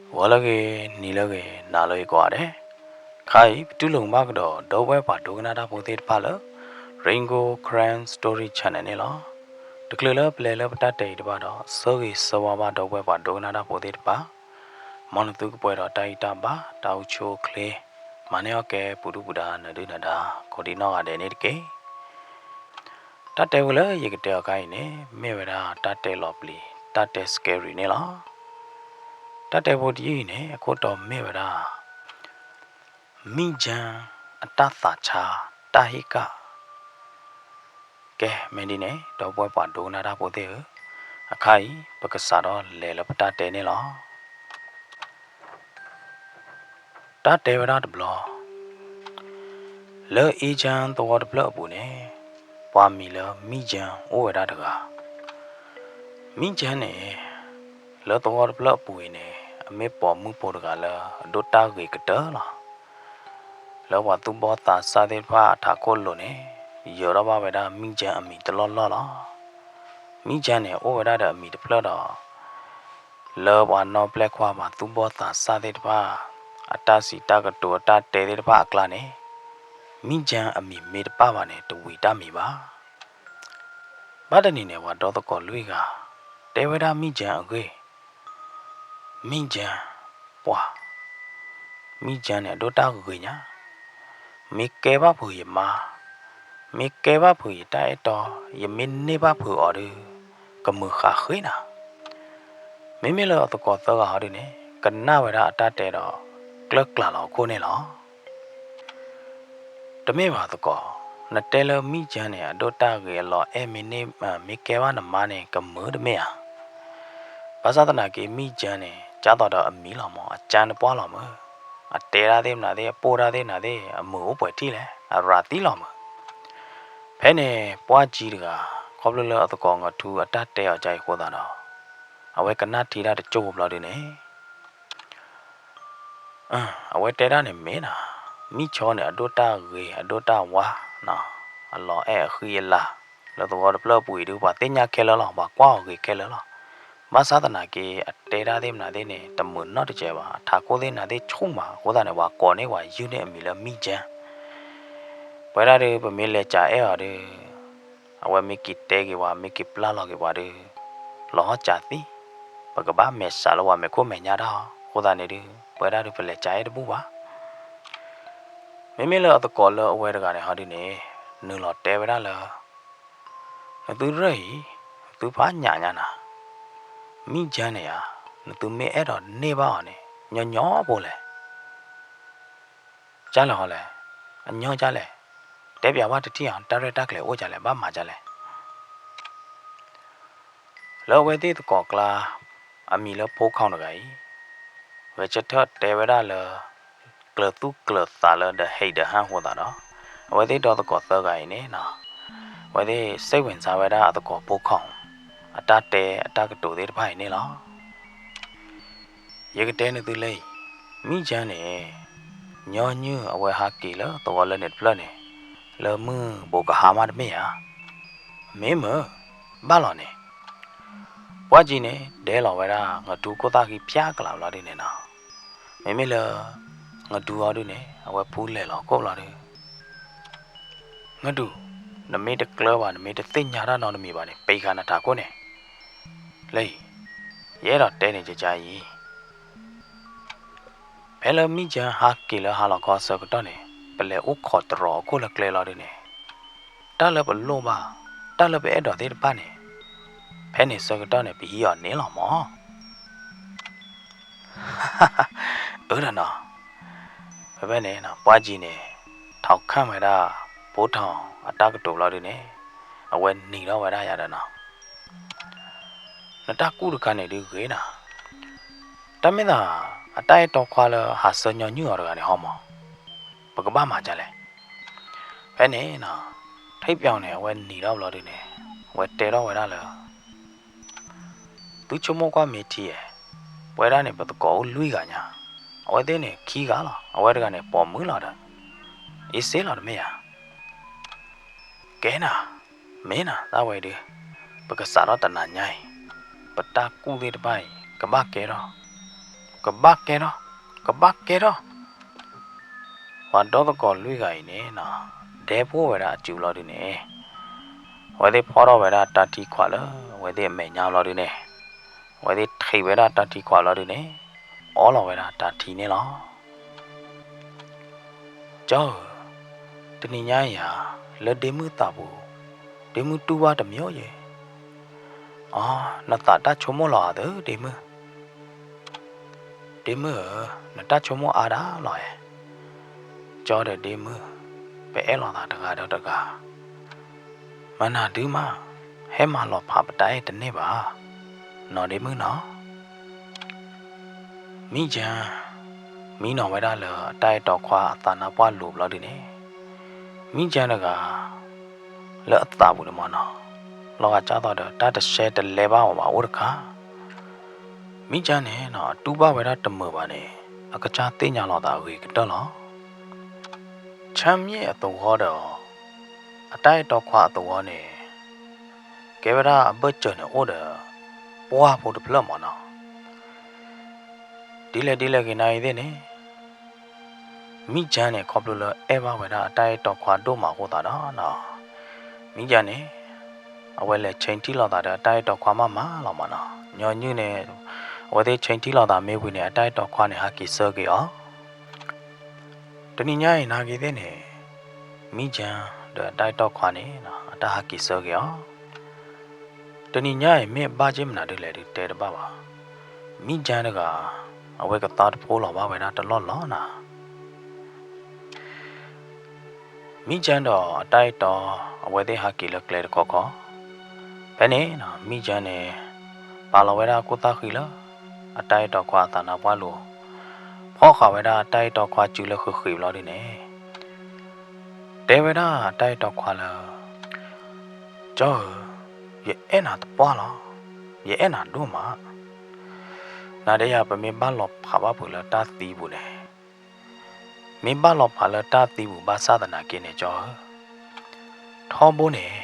ဂီၤလၢအဂ့ၤ, နံၤလၢအဂ့ၤ, နၤလၢအဂ့ၤကိးဂၤဒဲး. ခါအံၤ ပတူၢ်လိာ်မုာ်ဘၣ်ကဒီး ဒီပုၢ်ဝဲၢ်ပှၤဒိကနၣ်တၢ်ဖိသ့ၣ်တဖၣ်လၢ Rain Gold Karen Story Channel န့ၣ်လီၤ. တချုးလၢပလဲၤလၢပတၢ်တဲအံၤတဖၣ်ဒီး ဆၢဂ့ၤဆၢဝါဘၣ်ဒီပုၢ်ဝဲၢ်ပှၤဒိကနၣ်တၢ်ဖိသ့ၣ်တဖၣ်, မ်နသုကပှဲၤဒီးတၢ်ဂံၢ်တၢ်ဘါ တၢ်အိၣ်ဆူၣ်အိၣ်ချ့, မၤန့ၢ်အီၣ်ကဲပူၤဒုၣ်ပူၤဒါနဒုၣ်နဒါ ကိးဒံးနီၢ်ဂၤဒဲးန့ၣ်တက့ၢ်. တၢ်တဲဖိလၢယကတဲအီၤခါအံၤန့ၣ် မ့ၢ်ဝဲဒၣ်တၢ်တဲလီၤပျံၤ တၢ်တဲ scary န့ၣ်လီၤ. တၢ်တဲဖိတယုၢ်အံၤန့ၣ် အခိၣ်တီမ့ၢ်ဝဲဒၣ် မံၣ်ကၠၢအတၢ်သးဆါ တၢ်ဟ့ၣ်ကၣ်. ကဲ မ့ၢ်ဒ်န့ၣ် ဒီပုၢ်ဝဲၢ်ပှၤဒိကနၣ်တၢ်ဖိသ့ၣ်ဧၢ, အခါအံၤ ပကစးထီၣ်လဲၤလၢပတၢ်တဲန့ၣ်လီၤ. တၢ်တဲဝဲဒၣ်တဘျီ, လၢအ့ကၠၢသဝီတဖျၢၣ်အပူၤန့ၣ် ပှၤမံၤလၢမံၣ်ကၠၢအိၣ်ဝဲဒၣ်တဂၤ. မံၣ်ကၠၢန့ၣ် လၢသဝီတဖျၢၣ်အပူၤအံၤန့ၣ် အမ့ၢ်ပိာ်မုၣ်ဖိတဂၤလၢအဒိၣ်တၢ်ဂ့ၤကတၢၢ်လီၤ. လၢပှၤသူၣ်ဘီၣ်သးစၢ်သ့ၣ်တဖၣ်အထးခိၣ်လိၤန့ၣ် ယၢၤထီၣ်ဘၣ်ဝဲဒၣ်မံၣ်ကၠၢအမံၤတလီၢ်လီၢ်လီၤ. မံၣ်ကၠၢန့ၣ် အိၣ်ဝဲဒၣ်ဒီးအမံၤတဖျၢၣ်ဒီး လၢပှၤနီၢ်ပျဲၢ်ခွါပှၤသူၣ်ဘီၣ်သးစၢ်သ့ၣ်တဖၣ် အတၢ်စံးတၢ်ကတိၤအတၢ်တဲသ့ၣ်တဖၣ်အကျါန့ၣ် မံၣ်ကၠၢအမံၤမ့ၢ်တပၣ်ဘၣ်န့ၣ် တဝံၤတၢ်မံၤဘၣ်. ဘၣ်တနံၤန့ၣ် ပှၤဒီသကိးလွံၢ်ဂၤ တဲဝဲဒၣ်မံၣ်ကၠၢအဂ့ၢ်, မံၣ်ကၠၢ, ပှၤ, မံၣ်ကၠၢန့ၣ် အဒိၣ်တၢ်ဂ့ၤညါ, မ့ၢ်ကဲဘၣ်ဖုးယမါ, မ့ၢ်ကဲဘၣ်ဖုးယတၢ်အဲၣ်တီ, ယမ့ၢ်န့ၢ်ဘၣ်ဖုးအီၤဒီး ကမုာ်ဃာ်ဃ့နၤ. မ့မ့ၢ်လၢအသကိးသၢဂၤဟီဒုန့ၣ် ကနၣ်ဝဲဒၣ်အတၢ်တဲဒီး ကျၢၢ်ကျၢ်လီၤအခိၣ်န့ၣ်လီၤ. တမ့ၢ်ဘၣ်သကိး, နတဲလၢမံၣ်ကၠၢန့ၣ် အဒိၣ်တၢ်ဂ့ၤအလီၤအဲၣ်မ့ၢ်န့ၢ်, မ့ၢ်ကဲဘၣ်နမါန့ၣ် ကမုာ်တမ့ၢ်ဧါ. ဘၣ်ဆၣ်သနာ်က့ မံၣ်ကၠၢန့ၣ် ကၢ်သိးဒီးအမံၤလီၤမး, အကၠၢနပှၢ်လီၤမး, အတဲတၢ်သ့ၣ်မနုၤသ့ၣ်, အပိၢ်တၢ်သ့ၣ်မနုၤသ့ၣ်, အမုာ်အိၣ်ပှဲၤထံၣ်လဲၣ်, အရၤသံလီၤမး. ဖဲန့ၣ် ပှၢ်ကၠံတဂၤ ခီဖျိလၢအသကိးငၢၢ်ထူအတၢ်တဲအီၤကအံၤအဃိသတးဒီး အဝဲကနၣ်ထံၣ်တၢ်တကၠိၢ်ဖိဘျီဒုန့ၣ် အဝဲတဲဒၣ်န့ၣ်မ့ၢ်နၤ, မံၣ်ကၠၢန့ၣ် အဒိၣ်တၢ်ဂ့ၤ အဒိၣ်တၢ်ဝါ, အလီၤအဲၣ်အဃံအလၤ, လၢသဝီတဖျၢၣ်အပူၤအံၤဒု ပှၤသ့ၣ်ညါခဲလၢာ်လီၤ, ပှၤကွၢ်အီၤဂ့ၤခဲလၢာ်လီၤ. ဘၣ်ဆၣ်သနာ်က့ အတဲတၢ်သ့ၣ်မနုၤသ့ၣ်န့ၣ် တမုာ်နီတစဲးဘၣ်, အထးခိၣ်သ့ၣ်မနုၤသ့ၣ်ဆူၣ်မးအဃိသတးန့ၣ် ပှၤကိးန့ၢ်ပှၤယုၢ်န့ၢ်အမံၤလၢမံၣ်ကၠၢ. ပဝဲဒၣ်ဒု ပမ့ၢ်လဲၤကးအဲၣ်အီၤဒု အဝဲမ့ၢ်က့ၤတဲက့ၤပှၤ မ့ၢ်က့ၤပျၢ်လီၤက့ၤပှၤဒု လီၤဟီၣ်ကးသံ, ပကဘၣ်မဲာ်ဆှးလၢပှၤမဲာ်ခိၣ်မဲာ်ညါတၢ်အီၤ, အဃိသတးန့ၣ်ဒု ပဝဲဒၣ်ဒု ပလဲၤကးအဲၣ်တဘူၣ်ဘၣ်. မ့မ့ၢ်လၢအသကိးလၢအဝဲတဂၤန့ၣ်ဟီဒုန့ၣ် နုာ်လီၤတဲဝဲဒၣ်လၢ နသုရၢၢ်အံၤ သုဖးညၣ်ညါနၤ, မံၣ်ကၠၢန့ၣ်ဧါ, နသုမ့ၢ်အဲၣ်ဒိးန့ၢ်ဘၣ်အီၤန့ၣ် ညီညီဖိလဲၣ် ကၢ်လဲၣ်ဟီလဲၣ်, အညီကၢ်လဲၣ်, တဲပၠးဘၣ်တထံၣ်အီၤ တၢ်ရဲၣ်တၢ်ကျဲၤအိၣ်ကၢ်လဲၣ်, ဘၣ်မၤကၢ်လဲၣ်. လၢအဝဲသ့ၣ်သကိးကျါ အမံၤလၢဖိခွါတဂၤအံၤ ဂဲၤဆၢထၢၣ်တဲဝဲဒၣ်လၢ ကျၢၤသူၣ်ကျၢၤသးလၢ the hate the hun အဃိသတးဒီး အဝဲသ့ၣ်ဒီသကိးသၢဂၤအံၤန့ၣ် အဝဲသ့ၣ်စိတ်ဝင်စားဝဲဒၣ်အသကိးဖိခွါ အတၢ်တဲအတၢ်ကတိၤသ့ၣ်တဖၣ်အံၤန့ၣ်လီၤ. ယကတဲနသုလၢအံၤ, မံၣ်ကၠၢန့ၣ် ညီနုၢ်အဝဲဟးက့ၤလၢသဝီလၢန့ၣ်တဖျၢၣ်န့ၣ် လၢမုၢ်ဘိးကဟါမးတမ့ၢ်ဧါ. မ့ၢ်မုာ်, ဘၣ်လီၤန့ၣ်. ပှၢ်ကၠံန့ၣ် ဒဲလီၤဝဲဒၣ် ငၢၢ်ထူခိၣ်သၣ်ဃံဖၠါကလးဘျီဒုန့ၣ်နီၤ. မ့မ့ၢ်လၢ ငၢၢ်ထူအီၤဒုန့ၣ် အဝဲဖူလဲၢ်လီၤခိၣ်ဘျီဒု ငၢၢ်ထူ, နမ့ၢ်တကျၢၤဘၣ် နမ့ၢ်တသ့ၣ်ညါတၢ်နီတမံၤဘၣ်န့ၣ် ပံးဃာ်နထးခိၣ်န့ၣ်, လၢအံၤ, ယအဲၣ်ဒိးတဲန့ၣ်ကကအံၤ, ဖဲလၢမံၣ်ကၠၢဟးက့ၤလၢဟါလီၤခီအဆၢကတီၢ်န့ၣ် ပလဲၤအိၣ်ခိးတရီၤအခိၣ်လၢကျဲလီၤဒုန့ၣ်, တၢ်လၢပလိၣ်ဘၣ်, တၢ်လၢပအဲၣ်ဒိးသ့ၣ်တဖၣ်န့ၣ်, ဖဲန့ၣ်ဆၢကတီၢ်န့ၣ် ပဟံးအီၤန့ၣ်လီၤမၢ်. အၢဒီးနီၤ, ဖဲဖဲန့ၣ် ပှၢ်ကၠံန့ၣ် ထီၣ်ခၣ်ဝဲဒၣ် ဖိထီၣ်အတၢ်ကတိၤဘျီဒုန့ၣ်, အဝဲနံၤထီၣ်ဝဲဒၣ်ယၤဒီးနီၤ, နတၢ်ကူၣ်တခါန့ၣ်ဒုဂ့ၤနၤ, တၢ်မ့ၢ်သး အတၢ်အဲၣ်တီခွါလၢဟးဆၢညီနုၢ်အီၤတဂၤန့ၣ်ဟီမၢ်, ပကဘၣ်မၤဒ်လဲၣ်. ဖဲန့ၣ်နီၤ, ထံၣ်ပျီန့ၣ် အဝဲနံၤထီၣ်ဘျီဒုန့ၣ်, အဝဲတဲထီၣ်ဝဲဒၣ်လၢ သုဆိကမိၣ်ကွၢ်မ့ၢ်ထံဧါ, ပဝဲဒၣ်န့ၣ် ပသကိးအိၣ်လွံၢ်ဂၤညါ, အဝဲသ့ၣ်န့ၣ်ခံဂၤလီၤ, အဝဲတဂၤန့ၣ်ပိာ်မုၣ်လီၤဒီး, အ့ၣ်စ့လီၤတမ့ၢ်ဧါ. ကဲနၤ, မ့ၢ်နၤ တၢ်ဝဲဒု, ပကစးထီၣ်တနၤညါအံၤ, ပတၢ်ကူၣ်သ့ၣ်တဖၣ်အံၤ ကဘၣ်ကဲထီၣ်, က ကဘၣ်ကဲထီၣ်, ကဘၣ်ကဲထီၣ်. ပှၤဒီသကိးလွံၢ်ဂၤအံၤန့ၣ်နီၤ, ဒဲဖိဝဲဒၣ်အစုလီၤဒုန့ၣ်, အဝဲသ့ၣ်ဖီထီၣ်ဝဲဒၣ်တၢ်ထံခွးလၢအဝဲသ့ၣ်အမဲာ်ညါလီၤဒုန့ၣ်, အဝဲသ့ၣ်ထံးဝဲဒၣ်တၢ်ထံခွးလီၤဒုန့ၣ်, အီလီၤဝဲဒၣ်တၢ်ထံန့ၣ်လီၤ. ကၠီဧၢ, တနံၤညါအံၤဧါ, လၢဒ့မုၣ်သးပူၤ, ဒ့မုၣ်တူၢ်ဘၣ်တမံၤယဲၢ်. အီ, နသးတၢ်ဆိကမိၣ်လီၤဧါသၢဒ့မုၣ်. ဒ့မုၣ်ဧၢ, နတၢ်ဆိကမိၣ်အါဒၣ်လီၤဧါ. ကၠီဒီးဒ့မုၣ်, ပအဲၣ်လိာ်သးတဂၤဒီးတဂၤ, မနၤဒုမး, ဟဲမၤလီၤဖးပတၢ်အဲၣ်တန့ၢ်ဘၣ်, နီၢ်ဒ့မုၣ်နီၤ. မံကၠၢ, မံနီၤဝဲဒၣ်လၢအတၢ်အဲၣ်တီခွါအသးနါပှၢ်လိၤဘျီဒုန့ၣ်, မံကၠၢတဂၤ လၢအသးပူၤန့ၣ်မ့ၢ်နီၤ, လီၤဂာ်ကၢ်သိးဒီး တၢ်တရှဲတလဲဘၣ်အီၤဘၣ်အိၣ်တခါ. မံကၠၢန့ၣ်နီၤ အတူၢ်ဘၣ်ဝဲဒၣ်တမုာ်ဘၣ်န့ၣ်, အကစၢ်သ့ၣ်ညါလိာ်သးအဂ့ၤကတၢၢ်လီၤ. ဆၢမ့ၢ်အသဝီဒီး အတၢ်အဲၣ်တီခွါအသဝီန့ၣ် ကဲဝဲဒၣ်အဘၢၣ်စၢၤန့ၣ်အိၣ်ဒီး ပှၢ်ဖိတဖျၢၣ်မ့ၢ်နီၤ. ဒ်လဲၣ်ဒ်လဲၣ်ဂ့ၤနာ်အံၤသ့ၣ်န့ၣ်, မံကၠၢန့ၣ် ခီဖျိလၢအဲၣ်ဘၣ်ဝဲဒၣ်အတၢ်အဲၣ်တီခွါဒိၣ်မးအဃိသတးဒီးနီၤ, မံကၠၢန့ၣ် အဝဲလဲၤဆဲးထံၣ်လိာ်သးဒီးအတၢ်အဲၣ်တီခွါမးမးလီၤမ့ၢ်နီၤ. ညီနုၢ်န့ၣ် အဝဲသ့ၣ်ဆဲးထံၣ်လိာ်သးမ့ၢ်ဝံၤန့ၣ် အတၢ်အဲၣ်တီခွါန့ၣ် ဟးက့ၤဆၢက့ၤအီၤ. တနံၤညါအံၤနာ်က့ၤသ့ၣ်န့ၣ်, မံကၠၢဒီးအတၢ်အဲၣ်တီခွါန့ၣ် အတၢ်ဟးက့ၤဆၢက့ၤအီၤ. တနံၤညါအံၤမ့ၢ်ဘၣ်က့ၤမနုၤဒ်လဲၣ်ဒုးတဲတဘၣ်ဘၣ်. မံကၠၢတဂၤ အဝဲကသါတဖိလီၤဘၣ်ဝဲဒၣ်တလီၢ်လီၤနၤ. မံကၠၢဒီးအတၢ်အဲၣ်တီ အဝဲသ့ၣ်ဟးက့ၤလၢကျဲတခီခီ, ဖဲန့ၣ် မံကၠၢန့ၣ် ပာ်လီၤဝဲဒၣ်အခိၣ်သၣ်ဃံလၢ အတၢ်အဲၣ်တီခွါအသးနါပှၢ်လိၤ, ဖီၣ်ဃာ်ဝဲဒၣ်အတၢ်အဲၣ်တီခွါစုလၢဃ့ဃ့ဘျီဒုန့ၣ်, တဲဝဲဒၣ်အတၢ်အဲၣ်တီခွါလၢ ကၠီဧၢ, ယအဲၣ်နၤတပှၢ်လီၤ, ယအဲၣ်နၤဒိၣ်မး. နၤဒီးယၤပမ့ၢ်ဘၣ်လီၤဖးဘၣ်ဖုးလၢတၢ်သံပူၤန့ၣ်, မ့ၢ်ဘၣ်လီၤဖးလၢတၢ်သံပူၤဘၣ်ဆၣ်သနာ်က့န့ၣ် ကၠီဧၢ, ထီဘိန့ၣ်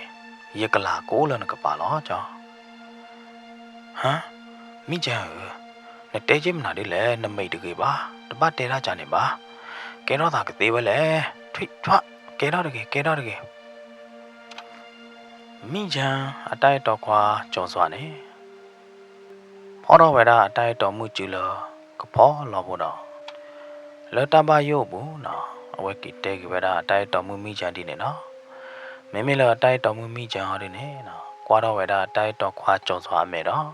ယကလၤကအိၣ်လၢနကပၤလီၤ ကၠီ. ဟါ, မံကၠၢဧၢ, နတဲက့ၤမနုၤဒ်လဲၣ်, နမဲာ်တဂ့ၤဘၣ်, တဘၣ်တဲတၢ်ကန့ၣ်ဘၣ်, ကဲထီၣ်သးကသ့ဝဲလဲၣ်, ထွံၣ်ထွၣ်, ကဲထီၣ်တဂ့ၤ, ကဲထီၣ်တဂ့ၤ. မံကၠၢအတၢ်အဲၣ်တီခွါကၠီၤစွၤန့ၣ် ဖီၣ်ထီၣ်ဝဲဒၣ်အတၢ်အဲၣ်တီမုၣ်စုလၢကဖီလီၤဖိဒီး, လၢတၢ်ဘၣ်ယိၣ်အပူၤနီၤ အဝဲက့ၤတဲက့ၤဝဲဒၣ်အတၢ်အဲၣ်တီမုၣ်မံကၠၢဒ်န့ၣ်နီၤ. မ့မ့ၢ်လၢအတၢ်အဲၣ်တီမုၣ်မံကၠၢဟီဒ်န့ၣ်နီၤ ကွၢ်ထီၣ်ဝဲဒၣ်အတၢ်အဲၣ်တီခွါကၠီၤစွၤအမဲာ်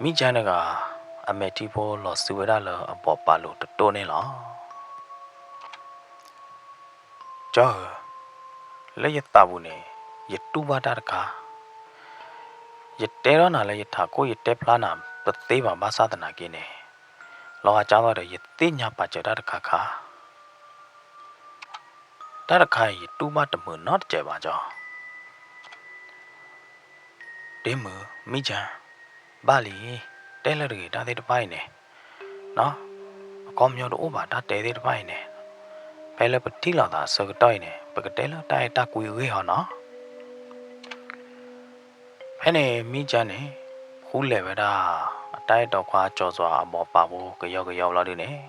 ဒီး မံကၠၢတဂၤ အမဲာ်ထံဖိလီၤစုဝဲဒၣ်လၢအဘီၣ်ပာ်လိၤတတိၢ်န့ၣ်လီၤ. ကၠီဧၢ, လၢယသးပူၤန့ၣ် ယတူၢ်ဘၣ်တၢ်တခါ, ယတဲထီၣ်နၤလၢယထးခိၣ် ယတဲဖျါနၤတသ့ဘၣ်ဘၣ်ဆၣ်သနာ်က့န့ၣ်, လီၤဂာ်ကၢ်သိးဒီး ယသ့ၣ်ညါပာ်စၢၤတၢ်တခါခါ, တၢ်တခါအံၤ ယတူၢ်ဘၣ်တမုာ်နီတစဲးဘၣ်ကၠီ. ဒ့မုၣ်မံကၠၢ, ဘၣ်လံ, တဲလၢတဂ့ၤတၢ်သ့ၣ်တဖၣ်အံၤန့ၣ်, အခီပညီတအိၣ်ဘၣ်တၢ်တဲသ့ၣ်တဖၣ်အံၤန့ၣ်, ဖဲလၢပထံၣ်လိာ်သးအဆၢကတီၢ်အံၤန့ၣ် ပကတဲလၢတၢ်အဲၣ်တၢ်ကွံအဂ့ၢ်ဟီနီၤ. ဖဲန့ၣ်မံကၠၢန့ၣ် ဃူလဲၤဝဲဒၣ် အတၢ်အဲၣ်တီခွါကၠီၤစွၤအဘီၣ်ပာ်ဖိကယီကယီဘျီဒုန့ၣ်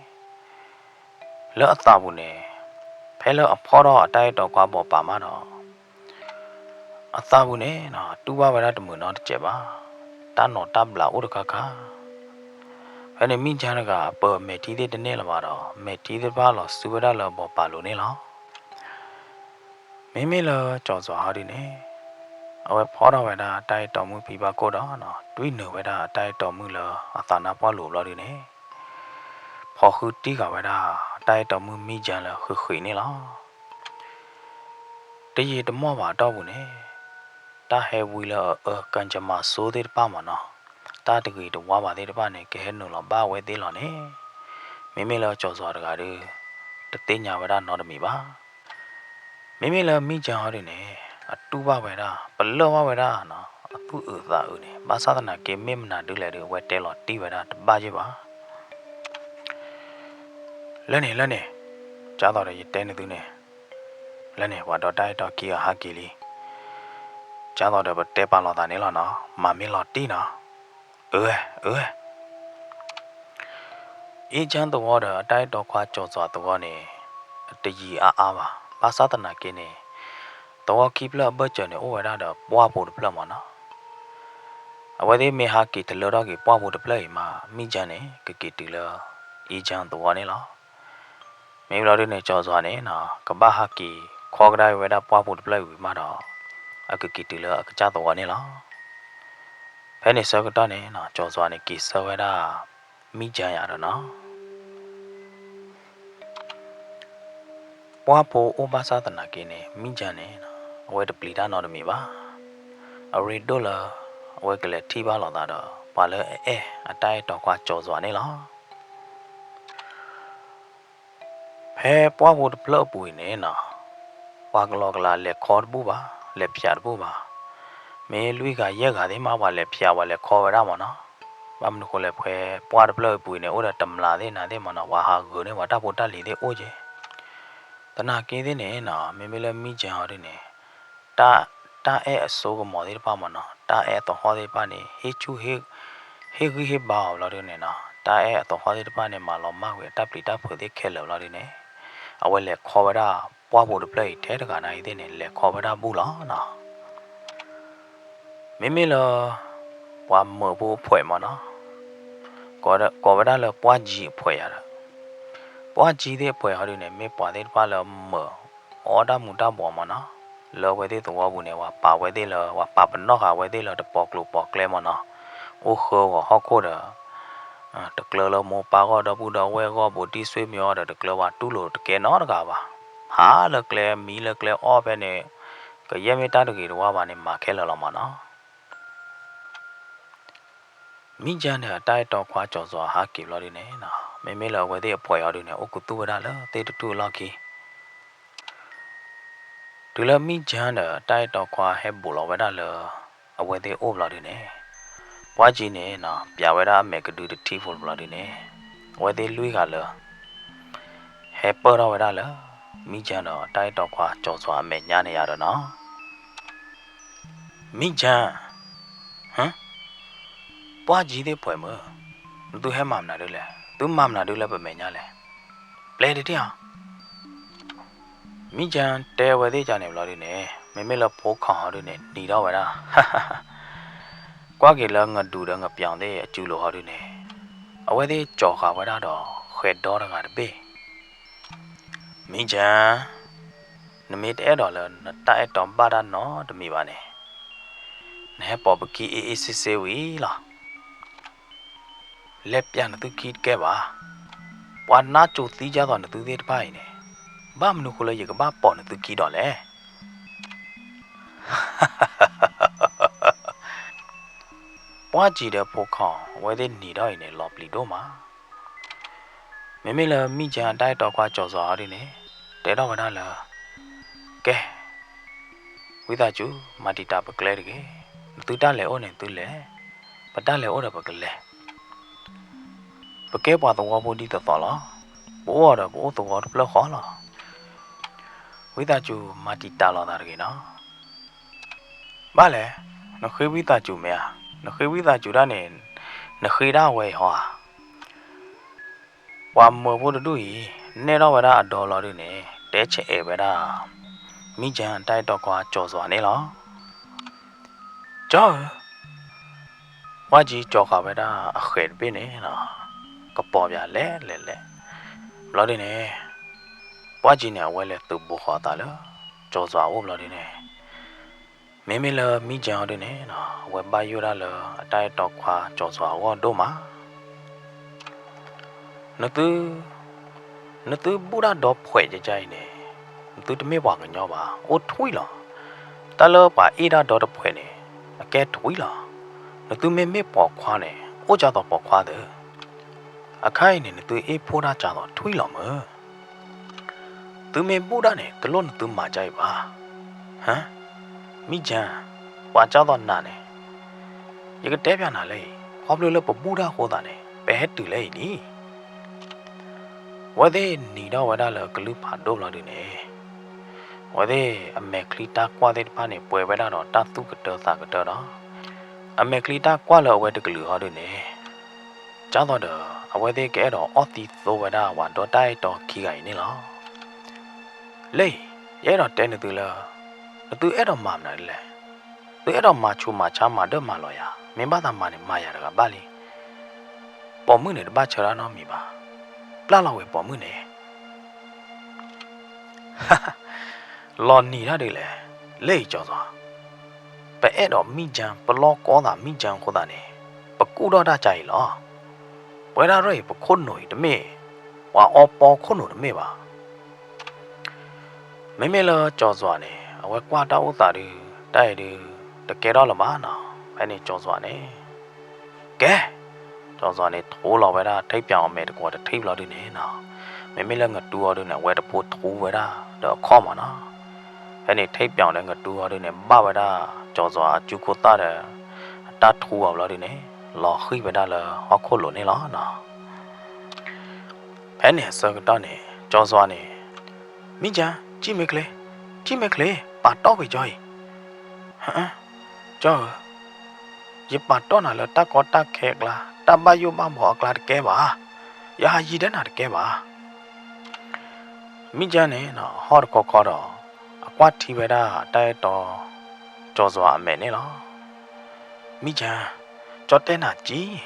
လၢအသးပူၤန့ၣ်, ဖဲလၢအဖီၣ်ထီၣ်အတၢ်အဲၣ်တီခွါဘီၣ်ပာ်မးဒီး, အသးပူၤန့ၣ် တူၢ်ဘၣ်ဝဲဒၣ်တမုာ်နီတစဲးဘၣ်, တၢ်နီၢ်တၢ်ဘျးအိၣ်တခါခါ. ဖဲန့ၣ်မံကၠၢတဂၤ အပၢၢ်အမဲာ်ထံသ့ၣ်တန့ၢ်လၢၤဘၣ်ဒီး မဲာ်ထံသ့ၣ်တဖၣ်လီၤစုဝဲဒၣ်လၢအဘီၣ်ပာ်လိၤန့ၣ်လီၤ. မ့မ့ၢ်လၢကၠီၤစွၤဟီဒုန့ၣ်, အဝဲဖီၣ်ထီၣ်ဝဲဒၣ်အတၢ်အဲၣ်တီမုၣ်ဖံဘၣ်ခိၣ်ဒီး တွံၢ်နုာ်ဝဲဒၣ်အတၢ်အဲၣ်တီမုၣ်လၢအသးနါပှၢ်လိၤဘျီဒုန့ၣ်, ဖီၣ်ဃုတံၢ်ဃာ်ဝဲဒၣ် အတၢ်အဲၣ်တီမုၣ်မံကၠၢလၢဃ့ဃ့န့ၣ်လီၤ. တယံာ်တမီၢ်ဘၣ်အတီၢ်ပူၤန့ၣ်, တၢ်ဟဲဝံလၢအအၢ ကၣ်စမၤစိသ့ၣ်တဖၣ်မးနီၤ, တၢ်တဂ့ၤတဝါဘၣ်သ့ၣ်တဖၣ်န့ၣ် ကဟဲနုာ်လီၤဘၣ်ဝဲသ့ၣ်လီၤန့ၣ်, မ့မ့ၢ်လၢကၠီၤစွၤတဂၤဒီး တသ့ၣ်ညါဝဲဒၣ်နီတမံၤဘၣ်. မ့မ့ၢ်လၢမံကၠၢဟီဒုန့ၣ်, အတူၢ်ဘၣ်ဝဲဒၣ် ပလၢၢ်ဘၣ်ဝဲဒၣ် အသူၣ်အုးသးအုးန့ၣ်, ဘၣ်ဆၣ်သနာ်က့မ့ၢ်မနုၤဒ်လဲၣ်ဒီး အဝဲတဲလီၤတံၢ်ဝဲဒၣ်တဘၣ်ယဲၢ်ဘၣ်. လၢန့ၣ်လၢန့ၣ်, ကၢ်သိးဒီးယတဲနသုန့ၣ်, လၢန့ၣ် ပှၤဒီးတၢ်အဲၣ်တီခံဂၤဟးက့ၤလံ. ကၢ်သိးဒီးပတဲပာ်လီၤသးန့ၣ်လီၤနီၤ, မၤမ့ၢ်လီၤတံၢ်နီၤ, အၢ အၢ. အ့ၣ်ကၠၢၣ်သဝီဒီးအတၢ်အဲၣ်တီခွါကၠီၤစွၤသဝီန့ၣ် တယံာ်အါအါဘၣ်. ဘၣ်ဆၣ်သနာ်က့န့ၣ် သဝီခံဖျၢၣ်အဘၢၣ်စၢၤန့ၣ် အိၣ်ဝဲဒၣ်ဒီးပှၢ်ဖိတဖျၢၣ်မ့ၢ်နီၤ. အဝဲသ့ၣ်မ့ၢ်ဟးက့ၤတလၢထီၣ်က့ၤပှၢ်ဖိတဖျၢၣ်အံၤမး မံၣ်ကၠၢၣ်န့ၣ် ကက့ၤတုၤလၢ အ့ၣ်ကၠၢၣ်သဝီန့ၣ်လီၤ. မ့ၢ်ဘျီဒုန့ၣ် ကၠီၤစွၤန့ၣ် ကဘၣ်ဟးက့ၤခီကဒါဝဲဒၣ်ပှၢ်ဖိတဖျၢၣ်အံၤဝံၤမးဒီး အကက့ၤတုၤလၢအကစၢ်သဝီန့ၣ်လီၤ. ဖဲန့ၣ်ဆၢကတီၢ်န့ၣ် ကၠီၤစွၤန့ၣ် က့ၤဆၢဝဲဒၣ် မံၣ်ကၠၢၣ်ယၤဒီးနီၤ ပှၢ်ဖိအိၣ်ဘၣ်ဆၣ်သနာ်က့န့ၣ် မံၣ်ကၠၢၣ်န့ၣ် အဝဲတပျံၤတၢ်နီတမံၤဘၣ်. အရ့ဒိၣ်လၢ အဝဲကလဲၤထံၣ်ဘၣ်လိာ်သးဒီး ပှၤလၢအအဲၣ်အတၢ်အဲၣ်တီခွါကၠီၤစွၤန့ၣ်လီၤ. ဖဲပှၢ်ဖိတဖျၢၣ်အပူၤအံၤန့ၣ်နီၤ ပှၤကလီကလးလဲၤခီတဘူၣ်ဘၣ်, လဲၤဖျးတဘူၣ်ဘၣ်. မ့ၢ်လွံၢ်ဂၤယဲၢ်ဂၤသ့ၣ်မး ပှၤလဲၤဖျးပှၤလဲၤခီဝဲဒၣ်မ့ၢ်နီၤ. ဘၣ်မနုၤဃိလဲၣ် ဖဲပှၢ်တဖျၢၣ်အပူၤအံၤန့ၣ် အိၣ်ဒီးတမျာ်သ့ၣ်နၤသ့ၣ်မ့ၢ်နီၤ ပှၤဟးဂုာ်န့ၢ်ပှၤတၢ်ဖိတၢ်လံၤသ့ၣ်အိၣ်က့ၤ သနာ်က့သ့ၣ်န့ၣ်နီၤ မ့မ့ၢ်လၢမံၣ်ကၠၢၣ်အီၤဒုန့ၣ် တၢ်အဲၣ်အစိကမီၤသ့ၣ်တဖၣ်မ့ၢ်နီၤ တၢ်အဲၣ်အသဟီၣ်သ့ၣ်တဖၣ်န့ၣ် ဟ့ၣ်ဆူၣ် ဟ့ၣ်ဂံၢ်ဟ့ၣ်ဘါအီၤဘျီဒုန့ၣ်နီၤ တၢ်အဲၣ်အသဟီၣ်သ့ၣ်တဖၣ်န့ၣ် မၤလီၤမၢ်ကွံာ်အတၢ်ပျံၤတၢ်ဖုးသ့ၣ်ခဲလၢာ်ဘျီဒုန့ၣ် အဝဲလဲၤခီဝဲဒၣ်ပှၢ်ဖိတဖျၢၣ်အံၤ ထဲတဂၤနာ်အံၤသ့ၣ်န့ၣ် လဲၤခီဝဲဒၣ်ဘူၣ်လီၤနီၤ. မ့မ့ၢ်လၢ ပှၤမၢဖိအဖှဲးမ့ၢ်နီၤ ကိးဝဲဒၣ်လၢပှၢ်ကၠံအဖှဲးယၤဒီး ပှၢ်ကၠံသ့ၣ်အဖှဲးဟီဒုန့ၣ် မ့ၢ်ပှၤသ့ၣ်တဖၣ်လၢမၢအီၣ်တၢ်မူၤတၢ်ဘှီးမ့ၢ်နီၤ လၢအဝဲသ့ၣ်သဝီပူၤန့ၣ် ပှၤပာ်ဝဲသ့ၣ်လၢ ပှၤပာ်ပနီၣ်ဃာ်ဝဲသ့ၣ်လၢတပီၤကျိၤပီၤကျဲမ့ၢ်နီၤ အိၣ်ဃၢဂီၤဟီၣ်ခိၣ်ဒီး တကျၢလၢမိၢ်ပၢ်ဂီၢ်ဒီပုၢ်ဒီဝဲၢ်ဂီၢ် ဘူးတံၢ်ဆွေမျိုးအီၤဒီး တကျၢပှၤတူၢ်လိာ်တကဲနီတဂၤဘၣ်. ဟးလၢကျဲမံလၢကျဲအီၣ်ဖဲန့ၣ် ကယဲၢ်မ့ၢ်တၢ်တဂ့ၤတဝါဘၣ်န့ၣ် မၤခဲလၢာ်လီၤမ့ၢ်နီၤ. မံၣ်ကၠၢၣ်န့ၣ် အတၢ်အဲၣ်တီခွါကၠီၤစွၤဟးက့ၤဘျီဒုန့ၣ် မ့မ့ၢ်လၢအဝဲသ့ၣ်အဖှဲးအီၤဒုန့ၣ် အိၣ်ကသူၣ်ဝဲဒၣ်လၢသ့ၣ်တထူၣ်အလီၢ်ခံ တုၤလၢမံၣ်ကၠၢၣ်ဒီးတၢ်အဲၣ်တီခွါဟဲဘူးလီၤဝဲဒၣ်လၢ အဝဲသ့ၣ်အိၣ်ဘျီဒုန့ၣ် ပှၢ်ကၠံန့ၣ် ပျးဝဲဒၣ်အမဲာ်ကဒုတထံၣ်ဖိတဘျီဒုန့ၣ် အဝဲသ့ၣ်လွံၢ်ဂၤလၢ ဟဲပၢၢ်ထီၣ်ဝဲဒၣ်လၢ မံၣ်ကၠၢၣ်ဒီးတၢ်အဲၣ်တီခွါကၠီၤစွၤအမဲာ်ညါန့ၣ်ယၤဒီးနီၤ မံၣ်ကၠၢၣ်, ဟၢ, ပှၢ်ကၠံသ့ၣ်ဖှဲးမုၣ်, နသုဟဲမၤမနုၤဒ်လဲၣ်, သုမၤမနုၤဒ်လၢပမဲာ်ညါလဲၣ်, ပျဲတထံၣ်ဧါ. မံၣ်ကၠၢၣ်တဲဝဲသ့ၣ်ကန့ၣ်ဘျီဒုန့ၣ် မ့မ့ၢ်လၢဖိခွါဟီဒုန့ၣ် နံၤထီၣ်ဝဲဒၣ် ကွၢ်က့ၤလၢငဒူၣ်ဒီးငပျီၤသ့ၣ်အစုလိၤဟီဒုန့ၣ် အဝဲသ့ၣ်ကၠီၤဃာ်ဝဲဒၣ်ဒီးဃဲၤဒီတဂၤတဘ့ၣ် မံၣ်ကၠၢၣ်, နမ့ၢ်တအဲၣ်ဒိးလၢနတၢ်အဲၣ်တီဘၣ်တၢ်နီတမံၤဘၣ်န့ၣ် နဟဲပိာ်ပခံအ့ၣ်အ့ၣ်စ့စ့ဝံၤလီၤ. လဲၤပျးနသုခံတကဲဘၣ်. ပှၤနါစိၤသံဒ်သိးနသုသ့ၣ်တဖၣ်အံၤန့ၣ် ဘၣ်မနုၤဃိလၢယကဘၣ်ပိာ်နသုခံဒီးလဲၣ်. ပှၢ်ကၠံဒီးဖိခွါ အဝဲသ့ၣ်နံၤထီၣ်အံၤန့ၣ် လီၤပျံၤဒိၣ်မး မ့မ့ၢ်လၢမံၣ်ကၠၢၣ်အတၢ်အဲၣ်တီခွါကၠီၤစွၤဟီဒုန့ၣ် တဲထီၣ်ဝဲဒၣ်လၢ ကဲ, ဝံသးစူၤ မၤတံာ်တာ်ပကျဲတဂ့ၤ. နသုတၢ်လဲၤအိၣ်န့ၣ် နသုလဲၤ, ပတၢ်လဲၤအိၣ်ဒီးပကလဲၤ. ပကဲပှၤသဝီဖိဒ်သိးသိးလီၤ. ပအိၣ်အီၤဒီးပအိၣ်သဝီတဖျၢၣ်ဃီလီၤ. ဝံသးစူၤ မၤတံာ်တာ်လိာ်သးတဂ့ၤနီၤ. ဘၣ်လဲၣ်, နဃ့ဝံသးစူၤမ့ၢ်ဧါ. နဃ့ဝံသးစူၤတၢ်န့ၣ် နဃ့ဒၣ်ဝဲအံၤဟီဧါ. ပှၤမၢဖိတဒူၣ်အံၤ နဲၣ်ထီၣ်ဝဲဒၣ်အဒီလီၤဒုန့ၣ် တဲဆဲးအဲးဝဲဒၣ် မံၣ်ကၠၢၣ်အတၢ်အဲၣ်တီခွါကၠီၤစွၤန့ၣ်လီၤ. ကၠီဧၢ, ပှၢ်ကၠံကၠီၤဃာ်ဝဲဒၣ်အဃဲးတဘ့ၣ်န့ၣ်လီၤ. ကပီၤပၠးလဲၤလဲၤလဲၤ. ဘျီဒုန့ၣ် ပှၢ်ကၠံန့ၣ် အဝဲလဲၤသုးဘူးဃီၤအသးလၢ ကၠီၤစွၤအိၣ်ဘျီဒုန့ၣ် မ့မ့ၢ်လၢမံၣ်ကၠၢၣ်ဟီဒုန့ၣ် အဝဲဘၣ်ယိၣ်ဒၣ်လၢအတၢ်အဲၣ်တီခွါကၠီၤစွၤအဂီၢ်ဒိၣ်မး. နသု, နသုဘူၣ်တၢ်ဒီဖှဲးကကါအံၤန့ၣ် နသုတမ့ၢ်ပှၤကညီဘၣ်, အိၣ်ထွံၣ်လီၤ. တၢ်လၢပှၤအ့ၣ်တၢ်ဒီတဖှဲးန့ၣ် အကဲထွံၣ်လီၤ. နသုမ့မ့ၢ်ပိာ်ခွါန့ၣ် အိၣ်ကၢ်သိးပိာ်ခွါသၢ. အခါအံၤန့ၣ် နသုအ့ၣ်ဖိတၢ်ကၢ်သိးထွံၣ်လီၤမၢ်. သုမ့ၢ်ဘူၣ်တၢ်န့ၣ် တလိၣ်နသုမၤကါအံၤဘၣ်. ဟၢ, မံၣ်ကၠၢၣ်, ပှၤကၢ်သိးနၤန့ၣ် ယကတဲပၠးနၤလၢအံၤ, ခီဖျိလၢပဘူၣ်တၢ်အဃိသးန့ၣ် ပဟဲတုၤလၢအံၤလံ. အဝဲသ့ၣ်နံၤထီၣ်ဝဲဒၣ်လၢကလုၢ်ဖးဒိၣ်ဘျီဒုန့ၣ် အဝဲသ့ၣ်အမဲာ်ချံတၢ်ကွၢ်သ့ၣ်တဖၣ်န့ၣ် ပှဲၤဝဲဒၣ်ဒီးတၢ်သူၣ်ကတၢသးကတၢဒီး အမဲာ်ချံတၢ်ကွၢ်လၢအဝဲတကလုာ်ဟီဒုန့ၣ် ကၢ်သိးဒီး အဝဲသ့ၣ်ကအဲၣ်ဒိးအီၣ်သံသိဝဲဒၣ်ပှၤဒီတၢ်အဲၣ်တီခံဂၤအံၤန့ၣ်လီၤ. လၢအံၤ ယအဲၣ်ဒိးတဲနသုလၢ နသုအဲၣ်ဒိးမၤမနုၤလဲၣ်. သုအဲၣ်ဒိးမၤဆူးမၤဆါမၤဒၢၣ်မၤလီၤယၤ, မ့ၢ်ဘၣ်သးမၤန့ၣ် မၤယၤတဂၤဘၣ်လံ. ပိာ်မုၣ်န့ၣ်တဘၣ်ဆၢတၢ်နီတမံၤဘၣ်. ပျၢ်လီၤဝဲပိာ်မုၣ်န့ၣ် လီၤနံၤတၢ်ဒ်လဲၣ်, လၢအံၤကၠီၤသွါ, ပအဲၣ်ဒိးမံၣ်ကၠၢ် ပလီၢ်ကီသးမံၣ်ကၠၢ်အဃိသတးန့ၣ် ပကူၣ်ထီၣ်တၢ်ကါအံၤလီၤ. ပဝဲဒၣ်ရၢၢ်အံၤ ပခိၣ်နူာ်အံၤတမ့ၢ် ပှၤအီပီခိၣ်နူာ်တမ့ၢ်ဘၣ်. မ့မ့ၢ်လၢကၠီၤသွါန့ၣ် အဝဲကွၢ်တၢ်အိၣ်သးဒုး တၢ်အံၤဒုး တကဲထီၣ်လၢၤဘၣ်နီၤ. ဖဲန့ၣ်ကၠီၤသွါန့ၣ် ကဲ ကၠီၤသွါန့ၣ် ထိလီၤဝဲဒၣ် ထိပ်ပြောင် အမဲာ်တကွီၤတထံၣ်ဘျီဒုန့ၣ်နီၤ, မ့မ့ၢ်လၢငတူအီၤဒုန့ၣ် အဝဲတဖိထူဝဲဒၣ်ဒီးအခီၣ်မးနီၤ. ဖဲန့ၣ် ထိပ်ပြောင် ဒီးငတူအီၤဒုန့ၣ် ဘၣ်ဝဲဒၣ်ကၠီၤသွါအစုခိၣ်သၣ်ဒီး အတၢ်ထူအီၤဘျီဒုန့ၣ် လီၤဃံၣ်ဝဲဒၣ်လၢဟီၣ်ခိၣ်လိၤန့ၣ်လီၤနီၤ. ဖဲန့ၣ်အဆၢကတီၢ်န့ၣ် ကၠီၤသွါန့ၣ် မံၣ်ကၠၢ် ကံၣ်မဲချ့, ကံၣ်မဲချ့, ပာ်တီၢ်ကွံာ်ကၠီအံၤ. ကၠီဧၢ, ယပာ်တီၢ်နၤလၢတၢ်ကီတၢ်ခဲအကျါ, တၢ်ဘၣ်ယိၣ်ဘၣ်ဘှီအကျါတကဲဘၣ်. ယဟးယံၤဒဲးနၤတကဲဘၣ်. မံၣ်ကၠၢ်န့ၣ် ဟီၣ်တခီခီဒီး အကွၢ်ထံဝဲဒၣ်တၢ်အဲၣ်တီ ကၠီၤသွါအမဲာ်န့ၣ်လီၤ. မံၣ်ကၠၢ်, ကၠီတဲနၤကံၣ်,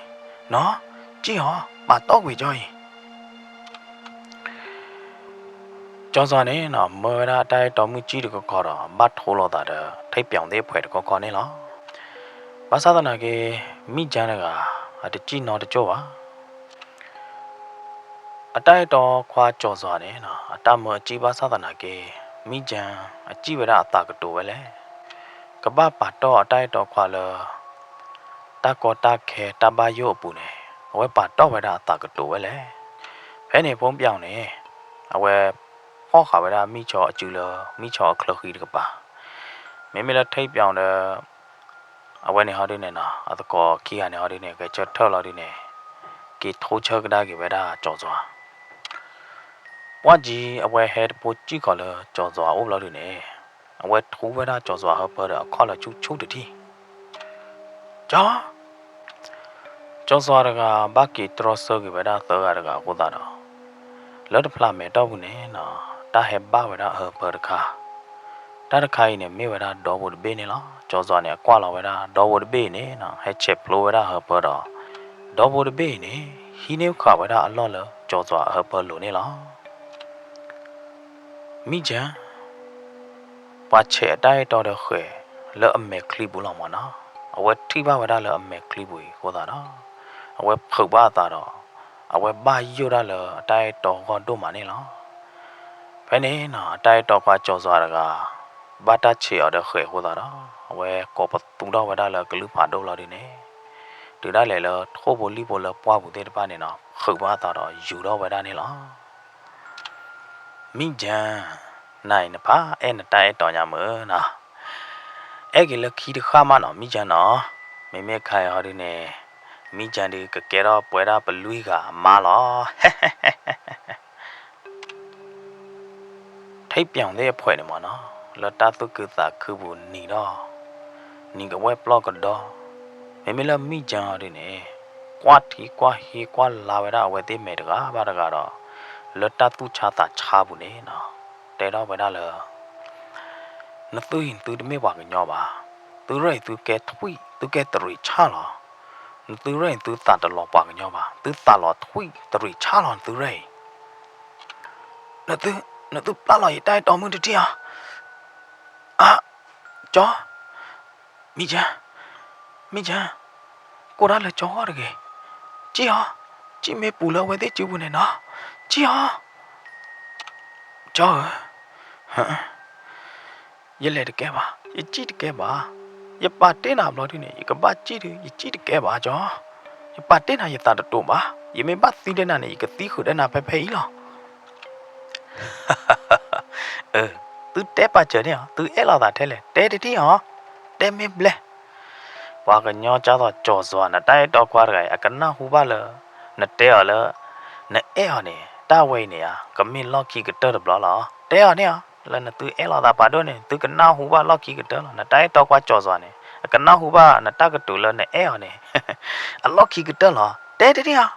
နီၤ, ကံၣ်ဟီ, ပာ်တီၢ်ကွံာ်ကၠီအံၤ. ကၠီၤသွါန့ၣ် မၢဝဲဒၣ်တၢ်အဲၣ်တီမုၢ်ကံၣ်တခီခီဒီး ဘၣ်ထိလိာ်သးဒီး ထိပ်ပြောင်သ့ၣ်အဖှဲးတခီခီန့ၣ်လီၤ. ဘၣ်ဆၣ်သနာ်က့ မံၣ်ကၠၢ်တဂၤ အတကံၣ်နီတကၠိၢ်ဘၣ်. အတၢ်အဲၣ်တီခွါကၠီၤသွါန့ၣ် အတၢ်မၢအကံၣ်ဘၣ်ဆၣ်သနာ်က့ မံၣ်ကၠၢ်အကံၣ်ဝဲဒၣ်အသးကတိၤဝဲလဲၣ်. ကဘၣ်ပာ်တီၢ်အတၢ်အဲၣ်တီခွါလၢ တၢ်ကီတၢ်ခဲတၢ်ဘၣ်ယိၣ်အပူၤန့ၣ် အဝဲပာ်တီၢ်ဝဲဒၣ်အသးကတိၤဝဲလဲၣ်. ဖဲန့ၣ် ထိပ်ပြောင်န့ၣ် အဝဲဖီၣ်ဃာ်ဝဲဒၣ်မံၣ်ကၠၢ်အစုလၢ မံၣ်ကၠၢ်အချၢဃံတကပၤ, မ့မ့ၢ်လၢထိပ်ပြောင်ဒီး အဝဲန့ၣ်ဟီဒုန့ၣ်နီၤ အသကိးခံဂၤန့ၣ်ဟီဒုန့ၣ် ဂဲၤဆၢထၢၣ်လီၤဒုန့ၣ် က့ၤထိဆၢကဒါက့ၤဝဲဒၣ်ကၠီၤသွါ. ပှၢ်ကံအဝဲဟဲတဖိစံၣ်ဃီၤလၢကၠီၤသွါအိၣ်ဘျီဒုန့ၣ် အဝဲထူဝဲဒၣ်ကၠီၤသွါဟၢဖၢဒီးအခီၣ်လၢဆူၣ်ဆူၣ်တထံၣ်. ကၠီ ကၠီၤသွါတဂၤဘၣ်က့ၤတြီဆၢက့ၤဝဲဒၣ်သၢဂၤတဂၤအဃိသတးဒီး လၢတဖျးမဲာ်တီၢ်ပူၤန့ၣ်နီၤ တၢ်ဟဲဘၣ်ဝဲဒၣ်အဟၢဖၢတခါ, တၢ်တခါအံၤန့ၣ်မ့ၢ်ဝဲဒၣ်ဒီဘိတဘ့ၣ်န့ၣ်လီၤ. ကၠီၤသွါန့ၣ် အကွၢ်လီၤဝဲဒၣ်ဒီဘိတဘ့ၣ်အံၤန့ၣ်နီၤ ဟဲဆဲးဖျိဝဲဒၣ်အဟၢဖၢဒီး ဒီဘိတဘ့ၣ်အံၤန့ၣ် ဟံးန့ၢ်ဃာ်ဝဲဒၣ်အလီၢ်လၢကၠီၤသွါအဟၢဖၢလိၤန့ၣ်လီၤ. မံၣ်ကၠၢ် ပှၤဆဲးအတၢ်အဲၣ်တီဒီးဃဲၤလၢအမဲာ်ချံပူၤလီၤမးနီၤ, အဝဲထံၣ်ဘၣ်ဝဲဒၣ်လၢအမဲာ်ချံပူၤအံၤအဃိသတးဒီး အဝဲဖုးဘၣ်အသးဒီး အဝဲဘၣ်ယိၣ်ဒၣ်လၢအတၢ်အဲၣ်တီဂီၢ်ဒိၣ်မးန့ၣ်လီၤ. ဖဲန့ၣ်နီၤ အတၢ်အဲၣ်တီခွါကၠီၤသွါတဂၤ ဘၣ်တၢ်ဆဲးအီၤဒီးဃဲၤအဃိသတးဒီး အဝဲကိးပသူထီၣ်ဝဲဒၣ်လၢကလုၢ်ဖးဒိၣ်လီၤဒုန့ၣ် တုၤဒၣ်လဲာ်လၢထိၣ်ဖိလံၣ်ဖိလၢပှၢ်ပူၤသ့ၣ်တဖၣ်န့ၣ်နီၤ ဖုးဘၣ်အသးဒီးယူၤထီၣ်ဝဲဒၣ်န့ၣ်လီၤ. မံၣ်ကၠၢ်, နၤအံၤနဖးအဲၣ်နတၢ်အဲၣ်တီညါမုၢ်နီၤ, အဲၣ်က့ၤလၢခံတဃၣ်မးနီၤ မံၣ်ကၠၢ်နီၤ, မ့မ့ၢ်ခါအံၤဟီဒုန့ၣ် မံၣ်ကၠၢ်ဒုးကကဲထီၣ်ပဝဲဒၣ်ပလွံၢ်ဂၤအမါလီၤ. ထိပ်ပြောင်သ့ၣ်အဖှဲးန့ၣ်မးနီၤ လၢတၢ်သူၣ်ခုသးခုပူၤနံၤဒီး နံၤကဝဲၢ်ပျီၢ်ကဒီး, မ့မ့ၢ်လၢမံၣ်ကၠၢ်အီၤဒုန့ၣ် ကွၢ်ထံကွၢ်ဟံးကွၢ်လါဝဲဒၣ်အဝဲသ့ၣ်မဲာ်တဂၤဘၣ်တဂၤဒီး လၢတၢ်သူၣ်ဆါသးဆါပူၤန့ၣ်နီၤ တဲထီၣ်ဝဲဒၣ်လၢ နသုအံၤနသုတမ့ၢ်ပှၤကညီဘၣ်. သုရဲၣ်အံၤသုကဲထွံၣ် သုကဲတရံးဆၣ်လီၤ. နသုရဲၣ်အံၤသုသးတလီၤပှၤကညီဘၣ်. သုသးလီၤထွံၣ်တရံးဆၣ်လီၤ နသုရဲၣ်အံၤ. နသု နသုပျၢ်လီၤယတၢ်အဲၣ်တီမုၢ်တထံၣ်ဧါ. အၢ ကၠီ မံၣ်ကၠၢ်, မံၣ်ကၠၢ်, ကိးတၢ်လၢကၠီဂီၢ်တဂ့ၤ. ကံၣ်အီၤ, ကံၣ်မ့ၢ်ပူၤလၢအဝဲသ့ၣ်စုပူၤန့ၣ်နီၤ. ကံၣ်အီၤ. ကၠီဧၢ, ယလဲၤတကဲဘၣ်, ယကံၣ်တကဲဘၣ်. ယပာ်တ့ၢ်နၤဘျီဒုန့ၣ် ယကဘၣ်ကံၣ်ဒု ယကံၣ်တကဲဘၣ်ကၠီ. ယပာ်တ့ၢ်နၤယသးတတိၤဘၣ်. ယမ့ၢ်ဘၣ်သံဒဲးနၤန့ၣ် ယကသံဃုာ်ဒဲးနၤဖဲဖဲအံၤလီၤ. အၢ, သုတဲပာ်စၢၤန့ၣ်ဧါ, သုအဲၣ်လီၤသးထဲလဲၣ်, တဲတထံၣ်ဧါ, တဲမ့ၢ်ဘျဲၣ်. ပှၤကညီကၢ်သိးကၠီၤစွၤ နတၢ်အဲၣ်တီခွါတဂၤအံၤ အကနၢ်ဟူဘၣ်လၢ နတဲအီၤလၢ နအဲၣ်အီၤန့ၣ် တၢ်ဝဲအံၤန့ၣ်ဧါ ကမ့ၢ်လီၢ်ခံကတၢၢ်တဘျီလီၤ. တဲအီၤန့ၣ်ဧါ, လၢနသုအဲၣ်လီၤသးဖးဒိၣ်န့ၣ် သုကနၢ်ဟူဘၣ်လီၢ်ခံကတၢၢ်လီၤ. နတၢ်အဲၣ်တီခွါကၠီၤစွၤန့ၣ် အကနၢ်ဟူဘၣ်နတၢ်ကတိၤလၢနအဲၣ်အီၤန့ၣ် အလီၢ်ခံကတၢၢ်လီၤ. တဲတထံၣ်အီၤ.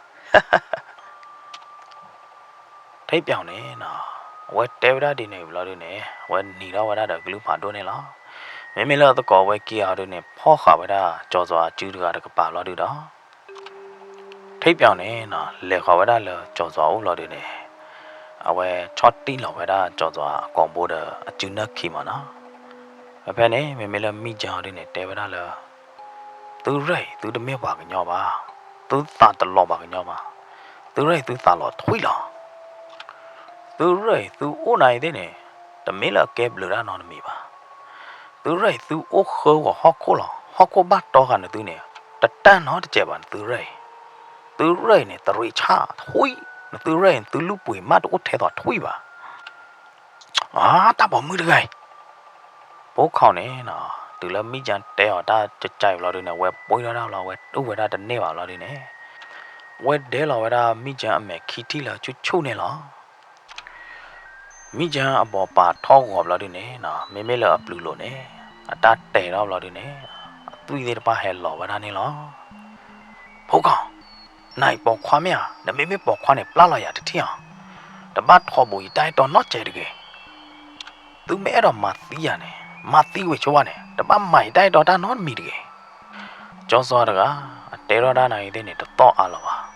ထိပ်ပြောင်န့ၣ်နီၤ, အဝဲတဲဝဲဒၣ်ဒ်န့ၣ်ဘျီဒုန့ၣ် အဝဲနံၤထီၣ်ဝဲဒၣ်ဒီးကလုၢ်ဖးဒိၣ်န့ၣ်လီၤ. မ့မ့ၢ်လၢအသကိးဝဲက့ၤအီၤဒုန့ၣ် ဖီၣ်ဃာ်ဝဲဒၣ်ကၠီၤစွၤအစုတဂၤတကပၤဘျီဒုဒီး ထိပ်ပြောင်န့ၣ်နီၤ လဲၤဃီၤဝဲဒၣ်လၢကၠီၤစွၤအိၣ်ဘျီဒုန့ၣ် အဝဲဆီၣ်တံၢ်လီၤဝဲဒၣ်ကၠီၤစွၤအကိာ်ဘိဒီးအစုနၢၣ်ခံမးနီၤ. ဖဲဖဲန့ၣ် မ့မ့ၢ်လၢမံၣ်ကၠၢအီၤဒုန့ၣ် တဲဝဲဒၣ်လၢ သုရဲၣ် သုတမ့ၢ်ပှၤကညီဘၣ်, သုသးတလီၤပှၤကညီဘၣ်, သုရဲၣ် သုသးလီၤထွံၣ်လီၤ. သုရဲၣ် သုအိၣ်နၤအံၤသ့ၣ်န့ၣ် တမ့ၢ်လၢအကဲဘျုးတၢ်နီတမံၤဘၣ်. သုရဲၣ် သုအိၣ်ဃၢဂီၤဟီၣ်ခိၣ်လီၤ. ဟီၣ်ခိၣ်ဘၣ်တီဃာ်နသုန့ၣ် တတၢ်နီတစဲးဘၣ်နသုရဲၣ်. သုရဲၣ်န့ၣ် တရံးဆၣ်ထွံၣ်, နသုရဲၣ်န့ၣ် သုလူၢ်ပှ့ၤမးတအိၣ်ထဲသိးထွံၣ်ဘၣ်. အါ တၢ်ပိာ်မုၣ်တဂၤအံၤ ဖိခွါန့ၣ်နီၤ တုၤလၢမံၣ်ကၠၢတဲအီၤတၢ်ကကဲဘျီဒုန့ၣ် အဝဲပှ့ၤထီၣ်တၢ်ဘျီ အဝဲတူၢ်ဝဲဒၣ်တန့ၢ်ဘၣ်ဘျီဒုန့ၣ် အဝဲဒဲလီၤဝဲဒၣ်မံၣ်ကၠၢအမဲာ်ခံထံၣ်လၢဆူၣ်ဆူၣ်န့ၣ်လီၤ. မံၣ်ကၠၢအဘီၣ်ပာ်ထီၣ်ဂီၤဘျီဒုန့ၣ်နီၤ မ့မ့ၢ်လၢအပျုၤလိၤန့ၣ် အတၢ်တဲာ်ထီၣ်ဘျီဒုန့ၣ် အသွံၣ်သ့ၣ်တဖၣ်ဟဲလီၤဝဲဒၣ်န့ၣ်လီၤ. ဖိခွါ နၤအံၤပိာ်ခွါမ့ၢ်ဧါ, နမ့မ့ၢ်ပိာ်ခွါန့ၣ် ပျၢ်လီၤယၤတထံၣ်အီၤ, တဘၣ်ထီဘိးယတၢ်အဲၣ်တီနီတစဲးတဂ့ၤ. သုမ့ၢ်အဲၣ်ဒိးမၤသံယၤန့ၣ် မၤသံဝံၤဆိဘၣ်န့ၣ် တဘၣ်မၤယတၢ်အဲၣ်တီတၢ်နီတမံၤတဂ့ၤ. ကၠီၤစွၤတဂၤ အတဲထီၣ်တၢ်နၤအံၤသ့ၣ်န့ၣ် တသီၣ်အါလၢၤဘၣ်.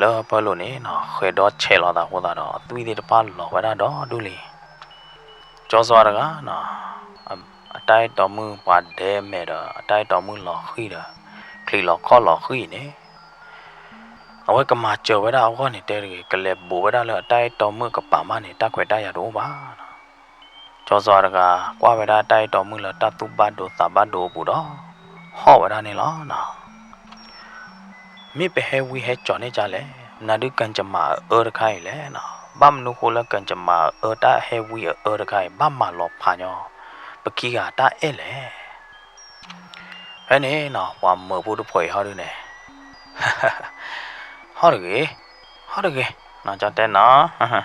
လၢပၢၤလိာ်န့ၣ်နီၤ ဃဲၤဒီးဆဲးလီၤသးအဃိသတးဒီး အသွံၣ်သ့ၣ်တဖၣ်လီၤဝဲဒၣ်ဒီးဒူၣ်လံ. ကၠီၤစွၤတဂၤနီၤ အတၢ်အဲၣ်တီမုၣ်ပှၤဒဲမဲာ်ဒီး အတၢ်အဲၣ်တီမုၣ်လီၤဃံၤဒီး ချံးလီၤခီၣ်လီၤဃံၤန့ၣ် အဝဲကမၤစၢၤဝဲဒၣ်အဂီၢ်န့ၣ်တဲတဂ့ၤ, ကလဲၤဘိးဝဲဒၣ်လၢအတၢ်အဲၣ်တီမုၣ်အကပၤမးန့ၣ် တၢ်ခွဲးတၢ်ယာ်တအိၣ်ဘၣ်နီၤ. ကၠီၤစွၤတဂၤ ကွၢ်ဝဲဒၣ်တၢ်အဲၣ်တီမုၣ်လၢတၢ်သူၣ်ဘၣ်ဒိသးဘၣ်ဒိအပူၤဒီး ဟီၣ်ဝဲဒၣ်န့ၣ်လီၤနီၤ. မ့ၢ်ပဟဲဝံဟဲကၠီၤန့ၢ်ကလဲၣ်, မနုၤဒုးကၢၢ်ကမၤအအၢတခါအံၤလဲၣ်နီၤ. ဘၣ်မနုၤဃိလၢကၢၢ်ကမၤအအၢ တၢ်ဟဲဝံအအၢတခါအံၤ ဘၣ်မၤလီၤဖးညီ ပခံဂၤတၢ်အဲၣ်လဲၣ်. ဖဲန့ၣ်နီၤ ပှၤမၢဖိတဖှဲးအံၤဟီဒုန့ၣ် ဟီၣ်တဂ့ၤ, ဟီၣ်တဂ့ၤ, နီၢ်ကၠီတဲနီၤ,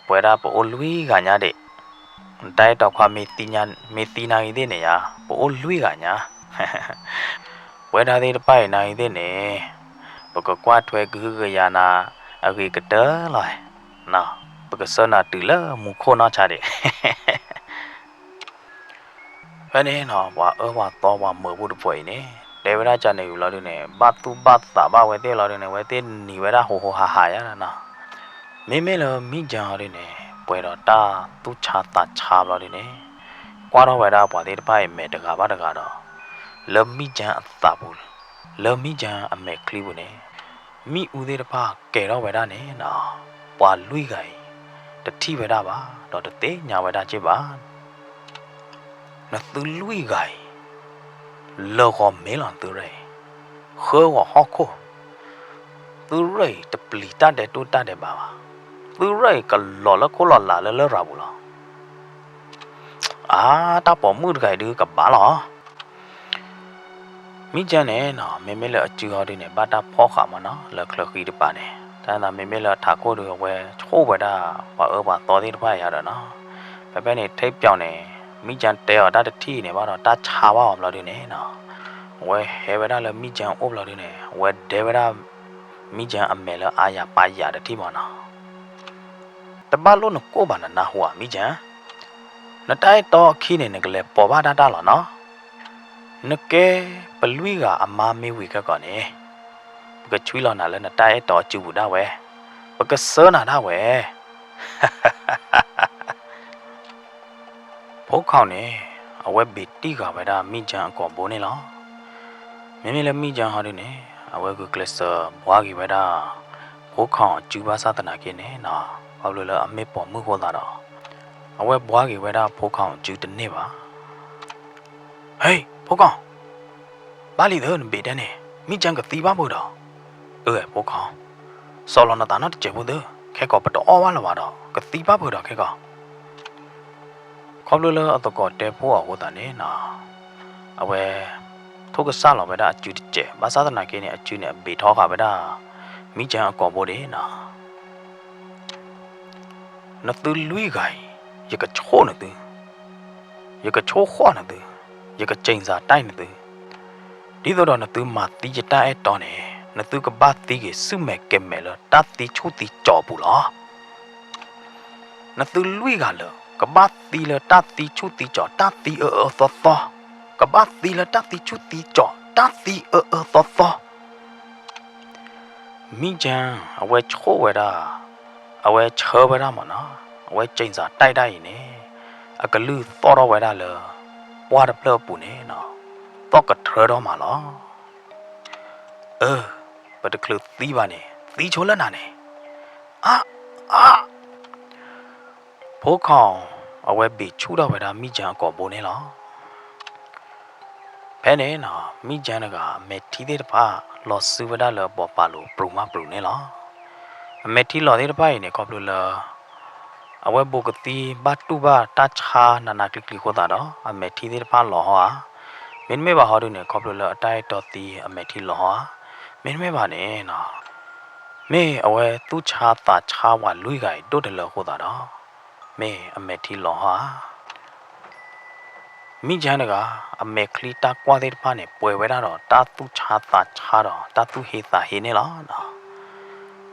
ပဝဲဒၣ်ပအိၣ်လွံၢ်ဂၤညါဒံး, နတၢ်အဲၣ်တီခွါ မ့ၢ်သံနၤဂ့ၤသ့ၣ်န့ၣ်ယါ, ပအိၣ်လွံၢ်ဂၤညါ, ပဝဲဒၣ်သ့ၣ်တဖၣ်အံၤနၤဂ့ၤသ့ၣ်န့ၣ်, ပကကွၢ်ထွဲကဟုကယာ်နၤ အဂ့ၤကတၢၢ်လီၤ, ပကဆှၢနၤတုၤလၢမူခိၣ်နီၢ်ဆါဒံး ဖဲန့ၣ်နီၤ ပှၤအၢပှၤသီပှၤမၢဖိတဖှဲးအံၤန့ၣ် တဲဝဲဒၣ်ကန့ၣ်ဝံၤလီၤဒုန့ၣ် ဘၣ်သူၣ်ဘၣ်သးဘၣ်ဝဲသ့ၣ်လီၤဒုန့ၣ် အဝဲသ့ၣ်နံၤဝဲဒၣ်ဟိဟိဟးဟးယါနီၤ. မ့မ့ၢ်လၢမံၣ်ကၠၢအီၤဒုန့ၣ် ပှဲၤဒီးတၢ်သူၣ်ဆါသးဆါဘျီဒုန့ၣ် ကွၢ်ထီၣ်ဝဲဒၣ်ပှၤသ့ၣ်တဖၣ်အံၤမဲာ်တဂၤဘၣ်တဂၤဒီး လၢမံၣ်ကၠၢအသးပူၤ လၢမံၣ်ကၠၢအမဲာ်ချံပူၤန့ၣ် မ့ၣ်အူသ့ၣ်တဖၣ်ကဲၤထီၣ်ဝဲဒၣ်န့ၣ်နီၤ ပှၤလွံၢ်ဂၤအံၤ တထံၣ်ဝဲဒၣ်ဘၣ် ဒီးတသ့ၣ်ညါဝဲဒၣ်က့ၢ်ဘၣ်. နသုလွံၢ်ဂၤအံၤ လၢာ်ဂီၤမ့ၢ်လီၤနသုရဲၣ်အံၤ, ဃၢဂီၤဟီၣ်ခိၣ်, သုရဲၣ်အံၤတပျံၤတၢ်ဒဲးတိၢ်တၢ်ဒဲးဘးဘၣ်, သုရဲၣ်အံၤကလီၤလၢခိၣ်လီၤလးလၢလရာ်ပူၤလီၤ. အါ တၢ်ပိာ်မုၣ်တဂၤအံၤဒုးကဘၣ်လီၤ. မံၣ်ကၠၢန့ၣ်နီၤ မ့မ့ၢ်လၢအစုဟီဒုန့ၣ် ဘၣ်တၢ်ဖီၣ်ဃာ်မးနီၤ လၢချၢဃံတပၤန့ၣ် တၢ်သးမ့မ့ၢ်လၢအထးခိၣ်ဒုး အဝဲဆိၣ်ဝဲဒၣ် ပှၤအၢပှၤသီသ့ၣ်တဖၣ်ယါဒီးနီၤ ဖဲဖဲန့ၣ် ထိပ်ပြောင်န့ၣ် မံၣ်ကၠၢတဲအီၤတၢ်တထံၣ်န့ၣ်ဘၣ်ဒီး တၢ်ဆါဘၣ်အီၤဘျီဒုန့ၣ်နီၤ အဝဲဟဲဝဲဒၣ်လၢမံၣ်ကၠၢအိၣ်ဘျီဒုန့ၣ် အဝဲဒဲဝဲဒၣ် မံၣ်ကၠၢအမဲာ်လၢအါယၤပာ်ယၤတထံၣ်မးနီၤ တဘၣ်လိၣ်နကိၢ်ဘၣ်နနၢ်ဟူဧါ မံၣ်ကၠၢ, နတၢ်အဲၣ်တီအခံန့ၣ် နကလဲၤပိာ်ဘၣ်တၢ်တၢ်လီၤနီၤ, နကဲပလွံၢ်ဂၤအမါမ့ၢ်ဝံၤခဲကီးန့ၣ် ပကဆွံလီၤနၤလၢနတၢ်အဲၣ်တီအစုပူၤဒၣ်ဝဲ, ပကဆှၢနၤဒၣ်ဝဲ ဖိခွါန့ၣ် အဝဲဘ့ၣ်တံၢ်ဃာ်ဝဲဒၣ်မံၣ်ကၠၢအကိာ်ဘိန့ၣ်လီၤ. မ့မ့ၢ်လၢမံၣ်ကၠၢဟီဒုန့ၣ် အဝဲဂုာ်ကျဲးစၢးဘှါက့ၤဝဲဒၣ် ဖိခွါအစုဘၣ်ဆၣ်သနာ်က့န့ၣ်နီၤ ခီဖျိလၢအမ့ၢ်ပိာ်မုၣ်အဃိသတးဒီး အဝဲဘှါက့ၤဝဲဒၣ်ဖိခွါအစုတန့ၢ်ဘၣ်. ဟ့ ဖိခွါ ဘၣ်လံသု နဘ့ၣ်တဲန့ၣ် မံၣ်ကၠၢကသံဘၣ်ဖုးဒီး, အၢ ဖိခွါ, စီၤလီၤနသးနီတစဲးဖိသု, ခဲကီးပတအီၣ်ဘၣ်လၢၤဘၣ်ဒီး ကသံဘၣ်ဖုးဒီးခဲကီး ခီဖျိလၢအသကိးတဲဖိအီၤအဃိသတးန့ၣ်နီၤ, အဝဲ ထိၣ်ကစၢ်လီၤဝဲဒၣ်အစုတစဲး, ဘၣ်ဆၣ်သနာ်က့န့ၣ် အစုန့ၣ်အဘ့ၣ်ထီဃာ်ဝဲဒၣ် မံၣ်ကၠၢအကိာ်ဘိဒၣ်နီၤ. နသုလွံၢ်ဂၤအံၤ ယကဆိၣ်နသု, ယကဆိၣ်ဃီၣ်နသု, ယကစံၣ်စၢ်တၢ်နသု, ဒ်သိးဒီးနသုမၤသံယတၢ်အဲၣ်တီန့ၣ် နသုကဘၣ်သံက့ၤဆူမဲာ်ကဲၤမဲာ်လၢတၢ်သံဆူၣ်သံကၠီၤအပူၤလီၤ. နသုလွံၢ်ဂၤလၢာ် ကဘၣ်သံလၢတၢ်သံဆူၣ်သံကၠီၤ တၢ်သံအၢအၢသီသီ, ကဘၣ်သံလၢတၢ်သံဆူၣ်သံကၠီၤ တၢ်သံအၢအၢသီသီ. မံၣ်ကၠၢ အဝဲဆိၣ်ဝဲဒၣ်, အဝဲဆၢဝဲဒၣ်မၢ်နီၤ, အဝဲကၠ့ၣ်စၢ်တၢ်အံၤန့ၣ် အကလုၢ်သီၣ်ထီၣ်ဝဲဒၣ်လၢ ပှၢ်တဖျၢၣ်အပူၤန့ၣ်နီၤ, သီၣ်ကထြၢထီၣ်မးလီၤ. အၢ, ပတချုးသံဘၣ်န့ၣ် သံဆိလၢနၤန့ၣ်, အါ, အါ ဖိခွါ အဝဲဘ့ၣ်ဆူၣ်ထီၣ်ဝဲဒၣ်မံၣ်ကၠၢအကိာ်ဘိန့ၣ်လီၤ. ဖဲန့ၣ်နီၤ မံၣ်ကၠၢတဂၤ အမဲာ်ထံသ့ၣ်တဖၣ် လီၤစုဝဲဒၣ်လၢအပိာ်ပာ်လိၤ ပြူၤမးပြူၤန့ၣ်လီၤ. အမဲာ်ထံလီၤသ့ၣ်တဖၣ်အံၤန့ၣ် ခီဖျိလၢ အဝဲဘူးကသံဘၣ်တူၢ်ဘၣ်တၢ်ဆါနးနးကျံၤကျံၤအဃိသတးဒီး အမဲာ်ထံသ့ၣ်တဖၣ်လီၤဟီဧါ, မ့တမ့ၢ်ဘၣ်ဟီဒုန့ၣ် ခီဖျိလၢအတၢ်အဲၣ်တီသံအမဲာ်ထံလီၤဟီဧါ, မ့တမ့ၢ်ဘၣ်န့ၣ်နီၤ မ့ၢ်အဝဲသူၣ်ဆါသးဆါပှၤလွံၢ်ဂၤအံၤဒိၣ်တလၢအဃိသတးဒီး မ့ၢ်အမဲာ်ထံလီၤဟီဧါ. မံၣ်ကၠၢတဂၤ အမဲာ်ချံတၢ်ကွၢ်သ့ၣ်တဖၣ်န့ၣ် ပှဲၤဝဲဒၣ်ဒီးတၢ်သူၣ်ဆါသးဆါဒီးတၢ်သူၣ်ဟ့သးဟ့န့ၣ်လီၤ.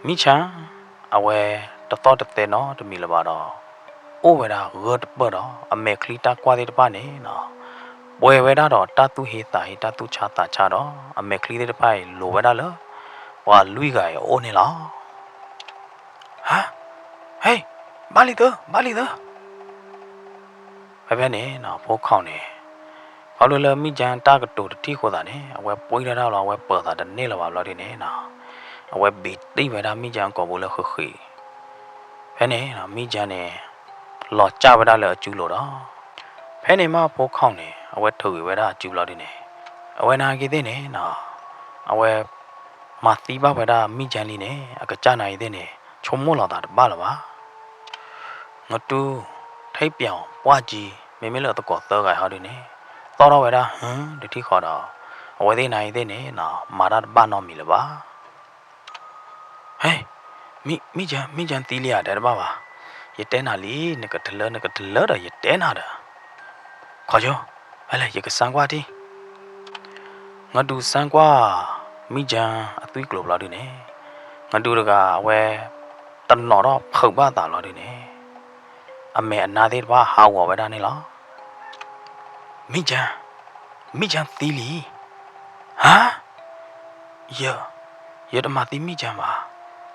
မံၣ်ကၠၢ အဝဲတသီၣ်တသဲနီတမံၤလၢၤဘၣ်ဒီး အိၣ်ဝဲဒၣ်ဂၢၢ်တပၢၢ်ဒီး အမဲာ်ချံတၢ်ကွၢ်သ့ၣ်တဖၣ်န့ၣ်နီၤ ပှဲၤဝဲဒၣ်ဒီးတၢ်သူၣ်ဟ့သးဟ့ တၢ်သူၣ်ဆါသးဆါဒီး အမဲာ်ချံသ့ၣ်တဖၣ်အံၤ လိၤဝဲဒၣ်လၢ ပှၤလွံၢ်ဂၤအံၤအအိၣ်န့ၣ်လီၤ. ဟါ, ဟ့, ဘၣ်လံသု, ဘၣ်လံသု. ဖဲဖဲန့ၣ်နီၤ ဖိခွါန့ၣ် ခီဖျိလၢမံၣ်ကၠၢတၢ်ကတိၤတထံၣ်အဃိသတးန့ၣ် အဝဲပှံထီၣ်တၢ်လီၤ အဝဲပၢၤသးတန့ၢ်လၢၤဘၣ်ဘျီဒုန့ၣ်နီၤ အဝဲဘ့ၣ်တံၢ်ဝဲဒၣ်မံၣ်ကၠၢကိာ်ဘိလၢဃံးဃံး. ဖဲန့ၣ်နီၤ မံၣ်ကၠၢန့ၣ် လီၤကၢ်ဝဲဒၣ်လၢအစုလိၤဒီး ဖဲန့ၣ်မးဖိခွါန့ၣ် အဝဲထုးဂ့ၤဝဲဒၣ်အစုဘျီဒုန့ၣ် အဝဲနာ်က့ၤသ့ၣ်န့ၣ်နီၤ အဝဲ မၤသံဘၣ်ဝဲဒၣ်မံၣ်ကၠၢလံန့ၣ် အကစၢ်နာ်က့ၤသ့ၣ်န့ၣ် ဆိကမိၣ်လီၤသးတဘၣ်လၢၤဘၣ်. နတူၢ် ထံပျီၣ် ပှၢ်ကၠံ မ့မ့ၢ်လၢအသကိးသၢဂၤဟီဒုန့ၣ် သီၣ်ထီၣ်ဝဲဒၣ်ဟုတထံၣ်ဃီဒီး အဝဲသ့ၣ်နာ်က့ၤသ့ၣ်န့ၣ်နီၤ မၤတၢ်တဘၣ်နီတမံၤလၢၤဘၣ်. ဟ့, မံၣ်ကၠၢ, မံၣ်ကၠၢသံလံဧါ တဲတဘၣ်ဘၣ်. ယတဲနၤလံ နကတလၢ နကတလၢဒီးယတဲနၤဒီး ခီဆိ, ဖဲလဲၣ် ယကစၢ်ကွၢ်ထံၣ်. နတူၢ်စၢ်ကွၢ် မံၣ်ကၠၢအသွံၣ်ကျိၤဘျီဒုန့ၣ် နတူၢ်တဂၤအဝဲ တနီၤထီၣ်ဖုးဘၣ်သးလီၤဒုန့ၣ် အမဲာ်အနါသ့ၣ်တဖၣ်ဟးဂီၤဝဲဒၣ်န့ၣ်လီၤ. မံၣ်ကၠၢ, မံၣ်ကၠၢသံလံ. ဟါ, ယ, ယတမၤသံမံၣ်ကၠၢဘၣ်,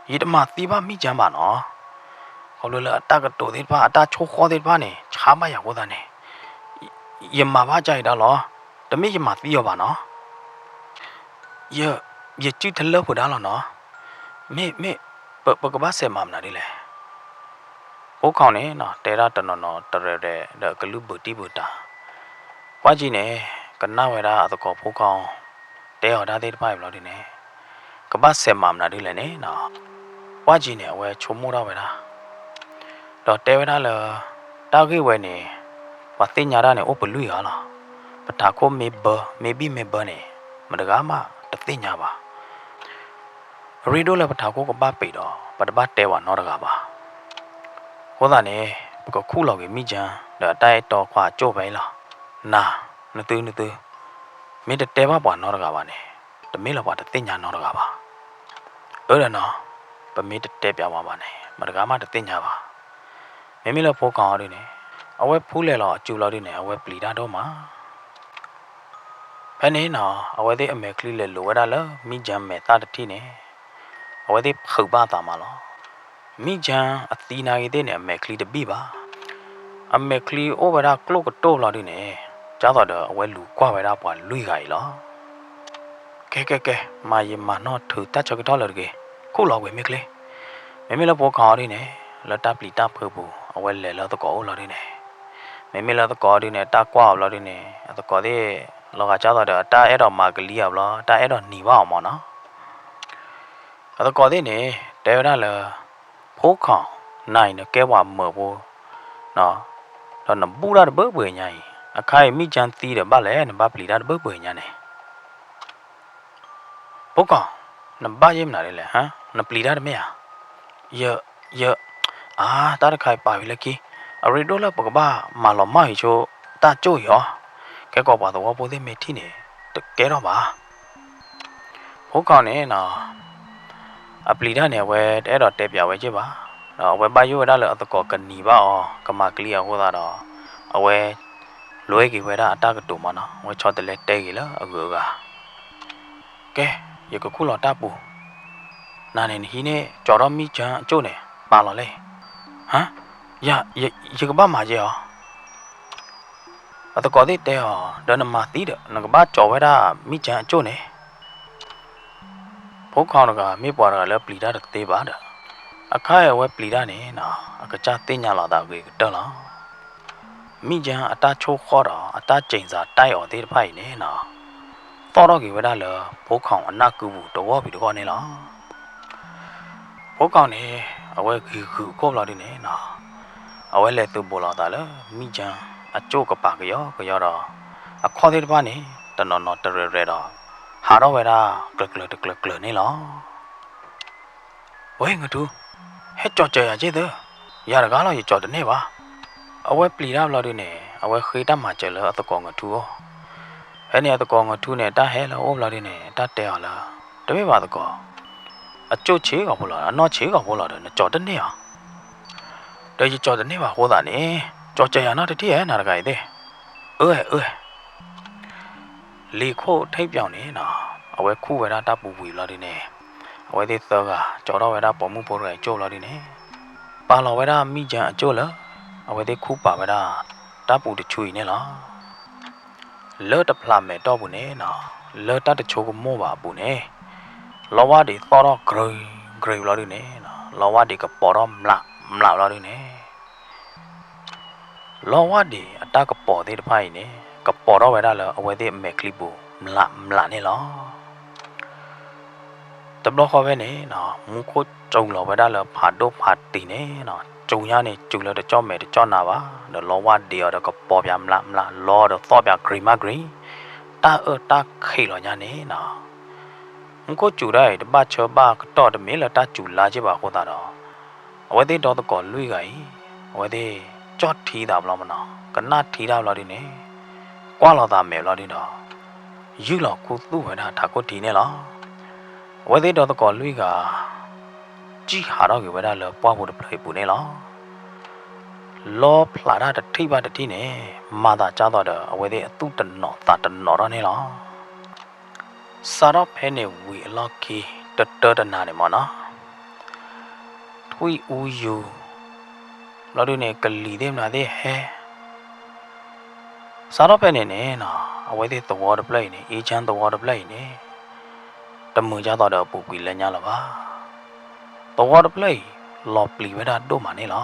ယတမၤသံဘၣ်မံၣ်ကၠၢဘၣ်နီၤ. ခီဖျိလၢအတၢ်ကတိၤသ့ၣ်တဖၣ် အတၢ်ဆိၣ်ဃီသ့ၣ်တဖၣ်န့ၣ် ဆါဘၣ်ယၤအဃိသတးန့ၣ် ယမၤဘၣ်ကၢ်အံၤဒၣ်လီၤ. တမ့ၢ်ယမၤသံအီၤဘၣ်နီၤ. ယ, ယစုၣ်တလၢဖိဒါလီၤနီၤ. မ့ၢ်, မ့ၢ်, ပ, ပကဘၣ်စဲးမၤမနုၤဒ်လဲၣ်. ဖိခွါန့ၣ်နီၤ တဲဒၣ်တနီၤနီၤတရဲၣ်ရဲၣ်ဒီးအကလုၢ်ဘုးတံၢ်ဘုးတၢ်, ပှၢ်ကၠံန့ၣ် ကနၣ်ဝဲဒၣ်အသကိးဖိခွါ တဲအီၤဒၣ်သ့ၣ်တဖၣ်အံၤဘျီဒုန့ၣ် ကဘၣ်စဲးမၤမနုၤဒ်လဲၣ်န့ၣ်နီၤ. ပှၢ်ကၠံန့ၣ် အဝဲဆိကမိၣ်ထီၣ်ဝဲဒၣ် ဒီးတဲဝဲဒၣ်လၢ တၢ်ဂ့ၢ်ဝဲန့ၣ် ပှၤသ့ၣ်ညါတၢ်န့ၣ် အိၣ်ပလွံၢ်ဂၤလီၤ. ပထးခိၣ်မ့ၢ်ဘၢ မ့ၢ်ဘံၣ်မ့ၢ်ဘၢန့ၣ် မတဂၤမးတသ့ၣ်ညါဘၣ်. အရ့ဒိၣ်လၢပထးခိၣ်ကဘၣ်ပံာ်ဒီး ပတဘၣ်တဲပှၤနီတဂၤဘၣ်. အဃိသတးန့ၣ် ပကခူၣ်လီၤက့ၤမံၣ်ကၠၢ ဒီးအတၢ်အဲၣ်တီခွါအကၠိၣ်ဖဲအံၤလီၤ. နၤ, နသု, နသု, မ့ၢ်တတဲဘၣ်ပှၤနီတဂၤဘၣ်န့ၣ် တမ့ၢ်လၢပှၤတသ့ၣ်ညါနီတဂၤဘၣ်. အၢဒီးနီၤ, ပမ့ၢ်တတဲပျးပှၤဘၣ်န့ၣ် မတဂၤမးတသ့ၣ်ညါဘၣ်. မ့မ့ၢ်လၢဖိခွါအီၤဒုန့ၣ် အဝဲဖူလဲၤလီၤအစုလီၤဒုန့ၣ် အဝဲပျံၤတၢ်ဒိၣ်မး. ဖဲန့ၣ်နီၤ အဝဲသ့ၣ်အမဲာ်ချံလဲၤလိၤဝဲဒၣ်လၢမံၣ်ကၠၢမဲာ်သၣ်တထံၣ်န့ၣ် အဝဲသ့ၣ်ဖုးဘၣ်အသးမးလီၤ. မံၣ်ကၠၢအသံနာ်ဂ့ၤသ့ၣ်န့ၣ် အမဲာ်ချံတဘံၣ်ဘၣ်. အမဲာ်ချံအိၣ်ဝဲဒၣ်ကျိၣ်ကတိၢ်လီၤဒုန့ၣ် ကၢ်သိးဒီးအဝဲလူၤကွၢ်ဝဲဒၣ်ပှၤလွံၢ်ဂၤအံၤလီၤ. ကဲကဲကဲ, မၤယမၤနီၣ်ထုးတၢ်ဆၢကတီၢ်လၢတဂ့ၤ, ခူၣ်လီၤကွံာ်မ့ၢ်ချ့. မ့မ့ၢ်လၢဖိခွါအီၤဒုန့ၣ် လၢတၢ်ပျံၤတၢ်ဖုးပူၤ အဝဲလဲၤလၢသကိးအိၣ်လီၤဒုန့ၣ်, မ့မ့ၢ်လၢသကိးအီၤဒုန့ၣ် တၢ်ကွၢ်အီၤဘျီဒုန့ၣ် အသကိးသ့ၣ် လီၤဂာ်ကၢ်သိးဒီးအတၢ်အဲၣ်ဒိးမၤကလံၤအီၤဘျီ တၢ်အဲၣ်ဒိးနံၤဘၣ်အီၤမးနီၤ. အသကိးသ့ၣ်န့ၣ် တဲဝဲဒၣ်လၢ ဖိခွါ, နၤအံၤနကဲပှၤမၢဖိ ဒီးနဘူၣ်တၢ်တဘၢပှဲၤညါအံၤ, အခါအံၤမံၣ်ကၠၢသံဒီးဘၣ်လဲၣ် နဘၣ်ပျံၤတၢ်တဘၢပှဲၤညါန့ၣ်. ဖိခွါ, နဘၣ်ယဲၢ်မနုၤဒ်လဲၣ်, နပျံၤတၢ်တမ့ၢ်ဧါ. ယ, ယ, အါ, တၢ်တခါအံၤပာ်ဝံၤလၢခံ, အရ့ဒိၣ်လၢပကဘၣ်မၤလီၤမၢ်အံၤဆိ တၢ်ကၠိၣ်အံၤအီၤ, ကဲကီးပှၤသဝီဖိသ့ၣ်မ့ၢ်ထံၣ်န့ၣ် တကဲထီၣ်ဘၣ်. ဖိ ဖိခွါန့ၣ်နီၤ အပျံၤတၢ်န့ၣ် အဝဲတအဲၣ်ဒိးတဲပၠးဝဲက့ၢ်ဘၣ်, ဒီးအဝဲဘၣ်ယိၣ်ဝဲဒၣ်လၢအသကိးကနံၤဘၣ်အီၤ ကမၤကျံအီၤအဃိသတးဒီး အဝဲ လွဲက့ၤဝဲဒၣ်အတၢ်ကတိၤမးနီၤ, အဝဲဆီတလဲတဲဂ့ၤလၢအဂုၤအဂၤ, ကဲ, ယကခူၣ်လီၤတၢ်ပူၤ, နၤန့ၣ်နဟံးန့ၢ် ကၠီၤထီၣ်မံၣ်ကၠၢအကၠိၣ်န့ၣ် ပာ်လီၤလဲၣ်, ဟါ, ယ, ယကဘၣ်မၤယဲအီၤ အသကိးသ့ၣ်တဲအီၤ, ဒီးနမၤသံဒီး နကဘၣ်ကၠီၤဝဲဒၣ်မံၣ်ကၠၢအကၠိၣ်န့ၣ်, ဖိခွါတဂၤ မ့ၢ်ပှၤတဂၤလၢပျံၤတၢ်တသ့ဘၣ်ဒီး, အခါအံၤအဝဲပျံၤတၢ်န့ၣ်နီၤ အကစၢ်သ့ၣ်ညါလီၤသးဂ့ၤကတၢၢ်လီၤ. မံၣ်ကၠၢအတၢ်ဆိၣ်ဃီၣ်ဒီး အတၢ်စ့ၣ်စးတၢ်အီၤသ့ၣ်တဖၣ်အံၤန့ၣ်နီၤ, သီၣ်ထီၣ်က့ၤဝဲဒၣ်လၢ ဖိခွါအနၢ်ကုပူၤတဂီၢ်ဖံးတဂီၢ်န့ၣ်လီၤ. ဖိခွါန့ၣ် အဝဲဂံၤဂုာ်အခိၣ်ဘျီဒုန့ၣ်နီၤ, အဝဲလဲၤသုးဘူးလီၤသးလၢ မံၣ်ကၠၢအကၠိၣ်ကပၤကယီကယီဒီး အခီၣ်သ့ၣ်တဖၣ်န့ၣ် တနီၤနီၤတရဲၣ်ရဲၣ်ဒီး ဟးထီၣ်ဝဲဒၣ် ကျၢၤကျၢၤတကျၢၤကျၢၤန့ၣ်လီၤ. ဝဲ ငထူ, ဟဲကၠီၤစၢၤယၤက့ၢ်သၢ, ယၤတဂၤလီၤ ယကၠီၤတန့ၢ်ဘၣ်. အဝဲပျံၤတၢ်ဘျီဒုန့ၣ် အဝဲဃ့တၢ်မၤစၢၤလၢအသကိးငထူအအိၣ်, ဖဲန့ၣ်အသကိးငထူန့ၣ် တၢ်ဟဲလၢအအိၣ်ဘျီဒုန့ၣ် တၢ်တဲအီၤလၢ, တမ့ၢ်ဘၣ်သကိး, အကၠိၣ်ဆံးဂီၤဖိလီၤ အနီၢ်ဆံးဂီၤဖိလီၤဒီး နကၠီၤတန့ၢ်အီၤ ဒီးယကၠီၤတန့ၢ်ဘၣ်အဃိသတးန့ၣ်, ကၠီၤစၢၤယၤနီတထံၣ်ဧါ နၤတဂၤအံၤသ့ၣ်, အၢ အၢ လံာ်ခိၣ်ထံပၠီၤန့ၣ်နီၤ, အဝဲခူၣ်ဝဲဒၣ်တၢ်ပူၤဝံၤဘျီဒုန့ၣ်, အဝဲသ့ၣ်သၢဂၤ ကၠီၤထီၣ်ဝဲဒၣ်ပိာ်မုၣ်ဖိတဂၤအံၤကၠိၣ်ဘျီဒုန့ၣ်, ပာ်လီၤဝဲဒၣ်မံၣ်ကၠၢအကၠိၣ်လၢ အဝဲသ့ၣ်ခူၣ်ပာ်ဝဲဒၣ် တၢ်ပူၤတဆူအံၤန့ၣ်လီၤ. လၢတဖျးမဲာ်တီၢ်ပူၤန့ၣ်နီၤ, လၢတၢ်တဆိကမိၣ်ဘၣ်အပူၤန့ၣ်, လီဝါဒံးသီၣ်ထီၣ်ကြုၤကြုၤဘျီဒုန့ၣ်, လီဝါဒံးကပီၤထီၣ်မျးမျးဘျီဒုန့ၣ် လီဝါဒံးအတၢ်ကပီၤသ့ၣ်တဖၣ်အံၤန့ၣ် ကပီၤထီၣ်ဝဲဒၣ်လၢအဝဲသ့ၣ်အမဲာ်ချံပူၤ မျးမျးန့ၣ်လီၤ. တဘျီဃီဖဲန့ၣ်နီၤ, မူခိၣ်စူၤလီၤဝဲဒၣ်လၢဖးဒိၣ်ဖးတံၢ်န့ၣ်နီၤ, စူၤညါန့ၣ် စူၤလၢတကၠီၣ်မဲာ်တကၠီၣ်နါဘၣ်, ဒီးလီဝါဒံးအီၤဒီးကပီၤပၠးမျးမျးလီၤဒီးသီၣ်ပၠးကြံၤမးကြံၤ, တၢ်အၢတၢ်ခံးလီၤညါန့ၣ်နီၤ, မူခိၣ်စူၤဒၣ်အံၤ တဘၣ်ဆၢဘၣ်ကတီၢ်တမ့ၢ်လၢတၢ်စူၤလါက့ၢ်ဘၣ်အဃိသတးဒီး အဝဲသ့ၣ်ဒီသကိးလွံၢ်ဂၤအံၤ, အဝဲသ့ၣ်ကၠီၣ်ထံသးဘျီမနီၤ, ကနၣ်ထံတၢ်ဘျီဒုန့ၣ်, ကွၢ်လီၤသးမဲာ်ဘျီဒုဒီး, ယုၢ်လီၤခူသူၣ်ဝဲဒၣ်ထးခိၣ်ထံန့ၣ်လီၤ. အဝဲသ့ၣ်ဒီသကိးလွံၢ်ဂၤ ကံၣ်ဟးထီၣ်က့ၤဝဲဒၣ်လၢပှၢ်ဖိတဖျၢၣ်အံၤပူၤန့ၣ်လီၤ. လီဖျးတၢ်တထံၣ်ဘၣ်တထံၣ်န့ၣ်, မၤသးကၢ်သိးဒီး အဝဲသ့ၣ်အသူၣ်တနီၤသးတနီၤထီၣ်န့ၣ်လီၤ. စးထီၣ်ဖဲန့ၣ်ဝံၤအလီၢ်ခံ တတၢတနၤန့ၣ်မနီၤ, ထွံၣ်အူယူၤ ဘျီဒုန့ၣ် ကလံၤသ့ၣ်မနုၤသ့ၣ်ဟဲ စးထီၣ်ဖဲန့ၣ်န့ၣ်နီၤ, အဝဲသ့ၣ်သဝီတဖျၢၣ်အံၤန့ၣ် အ့ၣ်ကၠၢၣ်သဝီတဖျၢၣ်အံၤန့ၣ်, တမုာ်ကၢ်သိးဒီးအပူၤကွံာ်လၢညါလၢၤဘၣ်. သဝီတဖျၢၣ်အံၤ လီၤပျံၤဝဲဒၣ်ဒိၣ်မးန့ၣ်လီၤ.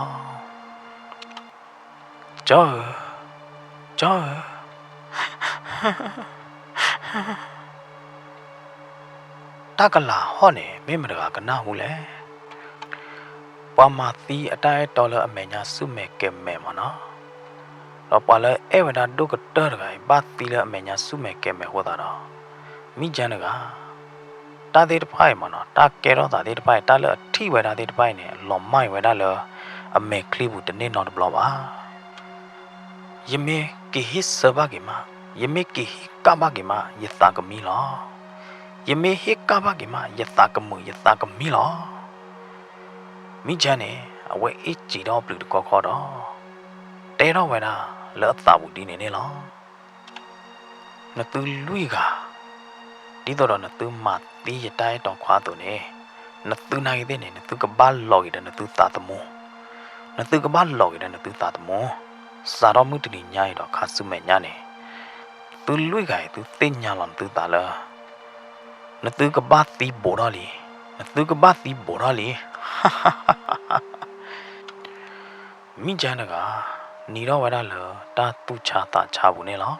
ကၠီဧၢ, ကၠီဧၢ တၢ်ကလၤဟီၣ်န့ၣ် မ့ၢ်မတဂၤကနၢ်ဟူလဲၣ်. ပှၤမၤသံအတၢ်အဲၣ်တီလၢအမဲာ်ညါဆူၣ်မဲာ်ကဲၤမဲာ်မနီၤ, ဒီးပှၤလၢအဲၣ်ဝဲဒၣ်ဒိၣ်ကတၢၢ်တဂၤအံၤ ဘၣ်သံလၢအမဲာ်ညါဆူၣ်မဲာ်ကဲၤမဲာ်အဃိသတးဒီး, မံကၠၢၢ်တဂၤ တၢ်သ့ၣ်တဖၣ်အံၤမနီၤ, တၢ်ကဲထီၣ်သးသ့ၣ်တဖၣ်အံၤ, တၢ်လၢအထံၣ်ဝဲဒၣ်သ့ၣ်တဖၣ်အံၤန့ၣ် လီၤမၢ်အံၤဝဲဒၣ်လၢ အမဲာ်ချံပူၤတန့ၢ်နီတဘျီဘၣ်. ယမ့ၢ်က့ၤဟ့ၣ်ဆၢဘၣ်က့ၤမး, ယမ့ၢ်က့ၤဟ့ၣ်ကၣ်ဘၣ်က့ၤမး ယသးကမံလီၤ. ယမ့ၢ်ဟ့ၣ်ကၣ်ဘၣ်က့ၤမး ယသးကမုာ်ယသးကမံလီၤ. မံကၠၢၢ်န့ၣ် အဝဲအ့ၣ်စံးထီၣ်အပျုၤတခီခီဒီး တဲထီၣ်ဝဲဒၣ်လၢအသးပူၤဒ်န့ၣ်န့ၣ်လီၤ. နသုလွံၢ်ဂၤ, ဒ်သိးဒီးနသုမၤသံယတၢ်အဲၣ်တီခွါအသိးန့ၣ်, နသုနာ်ဂ့ၤသ့ၣ်န့ၣ် နသုကဘၣ်လီၤက့ၤဒီးနသုသးသမူ, နသုကဘၣ်လီၤက့ၤဒီးနသုသးသမူ, စးထီၣ်မုၢ်တနံၤညါအံၤဒီးခါဆူမဲာ်ညါန့ၣ်, သုလွံၢ်ဂၤအံၤ သုသ့ၣ်ညါလီၤနသုသးလၢ နသုကဘၣ်သံဘူးထီၣ်လံ, နသုကဘၣ်သံဘူးထီၣ်လံ. မံကၠၢၢ်တဂၤ နံၤထီၣ်ဝဲဒၣ်လၢတၢ်သူၣ်ဆါသးဆါပူၤန့ၣ်လီၤ.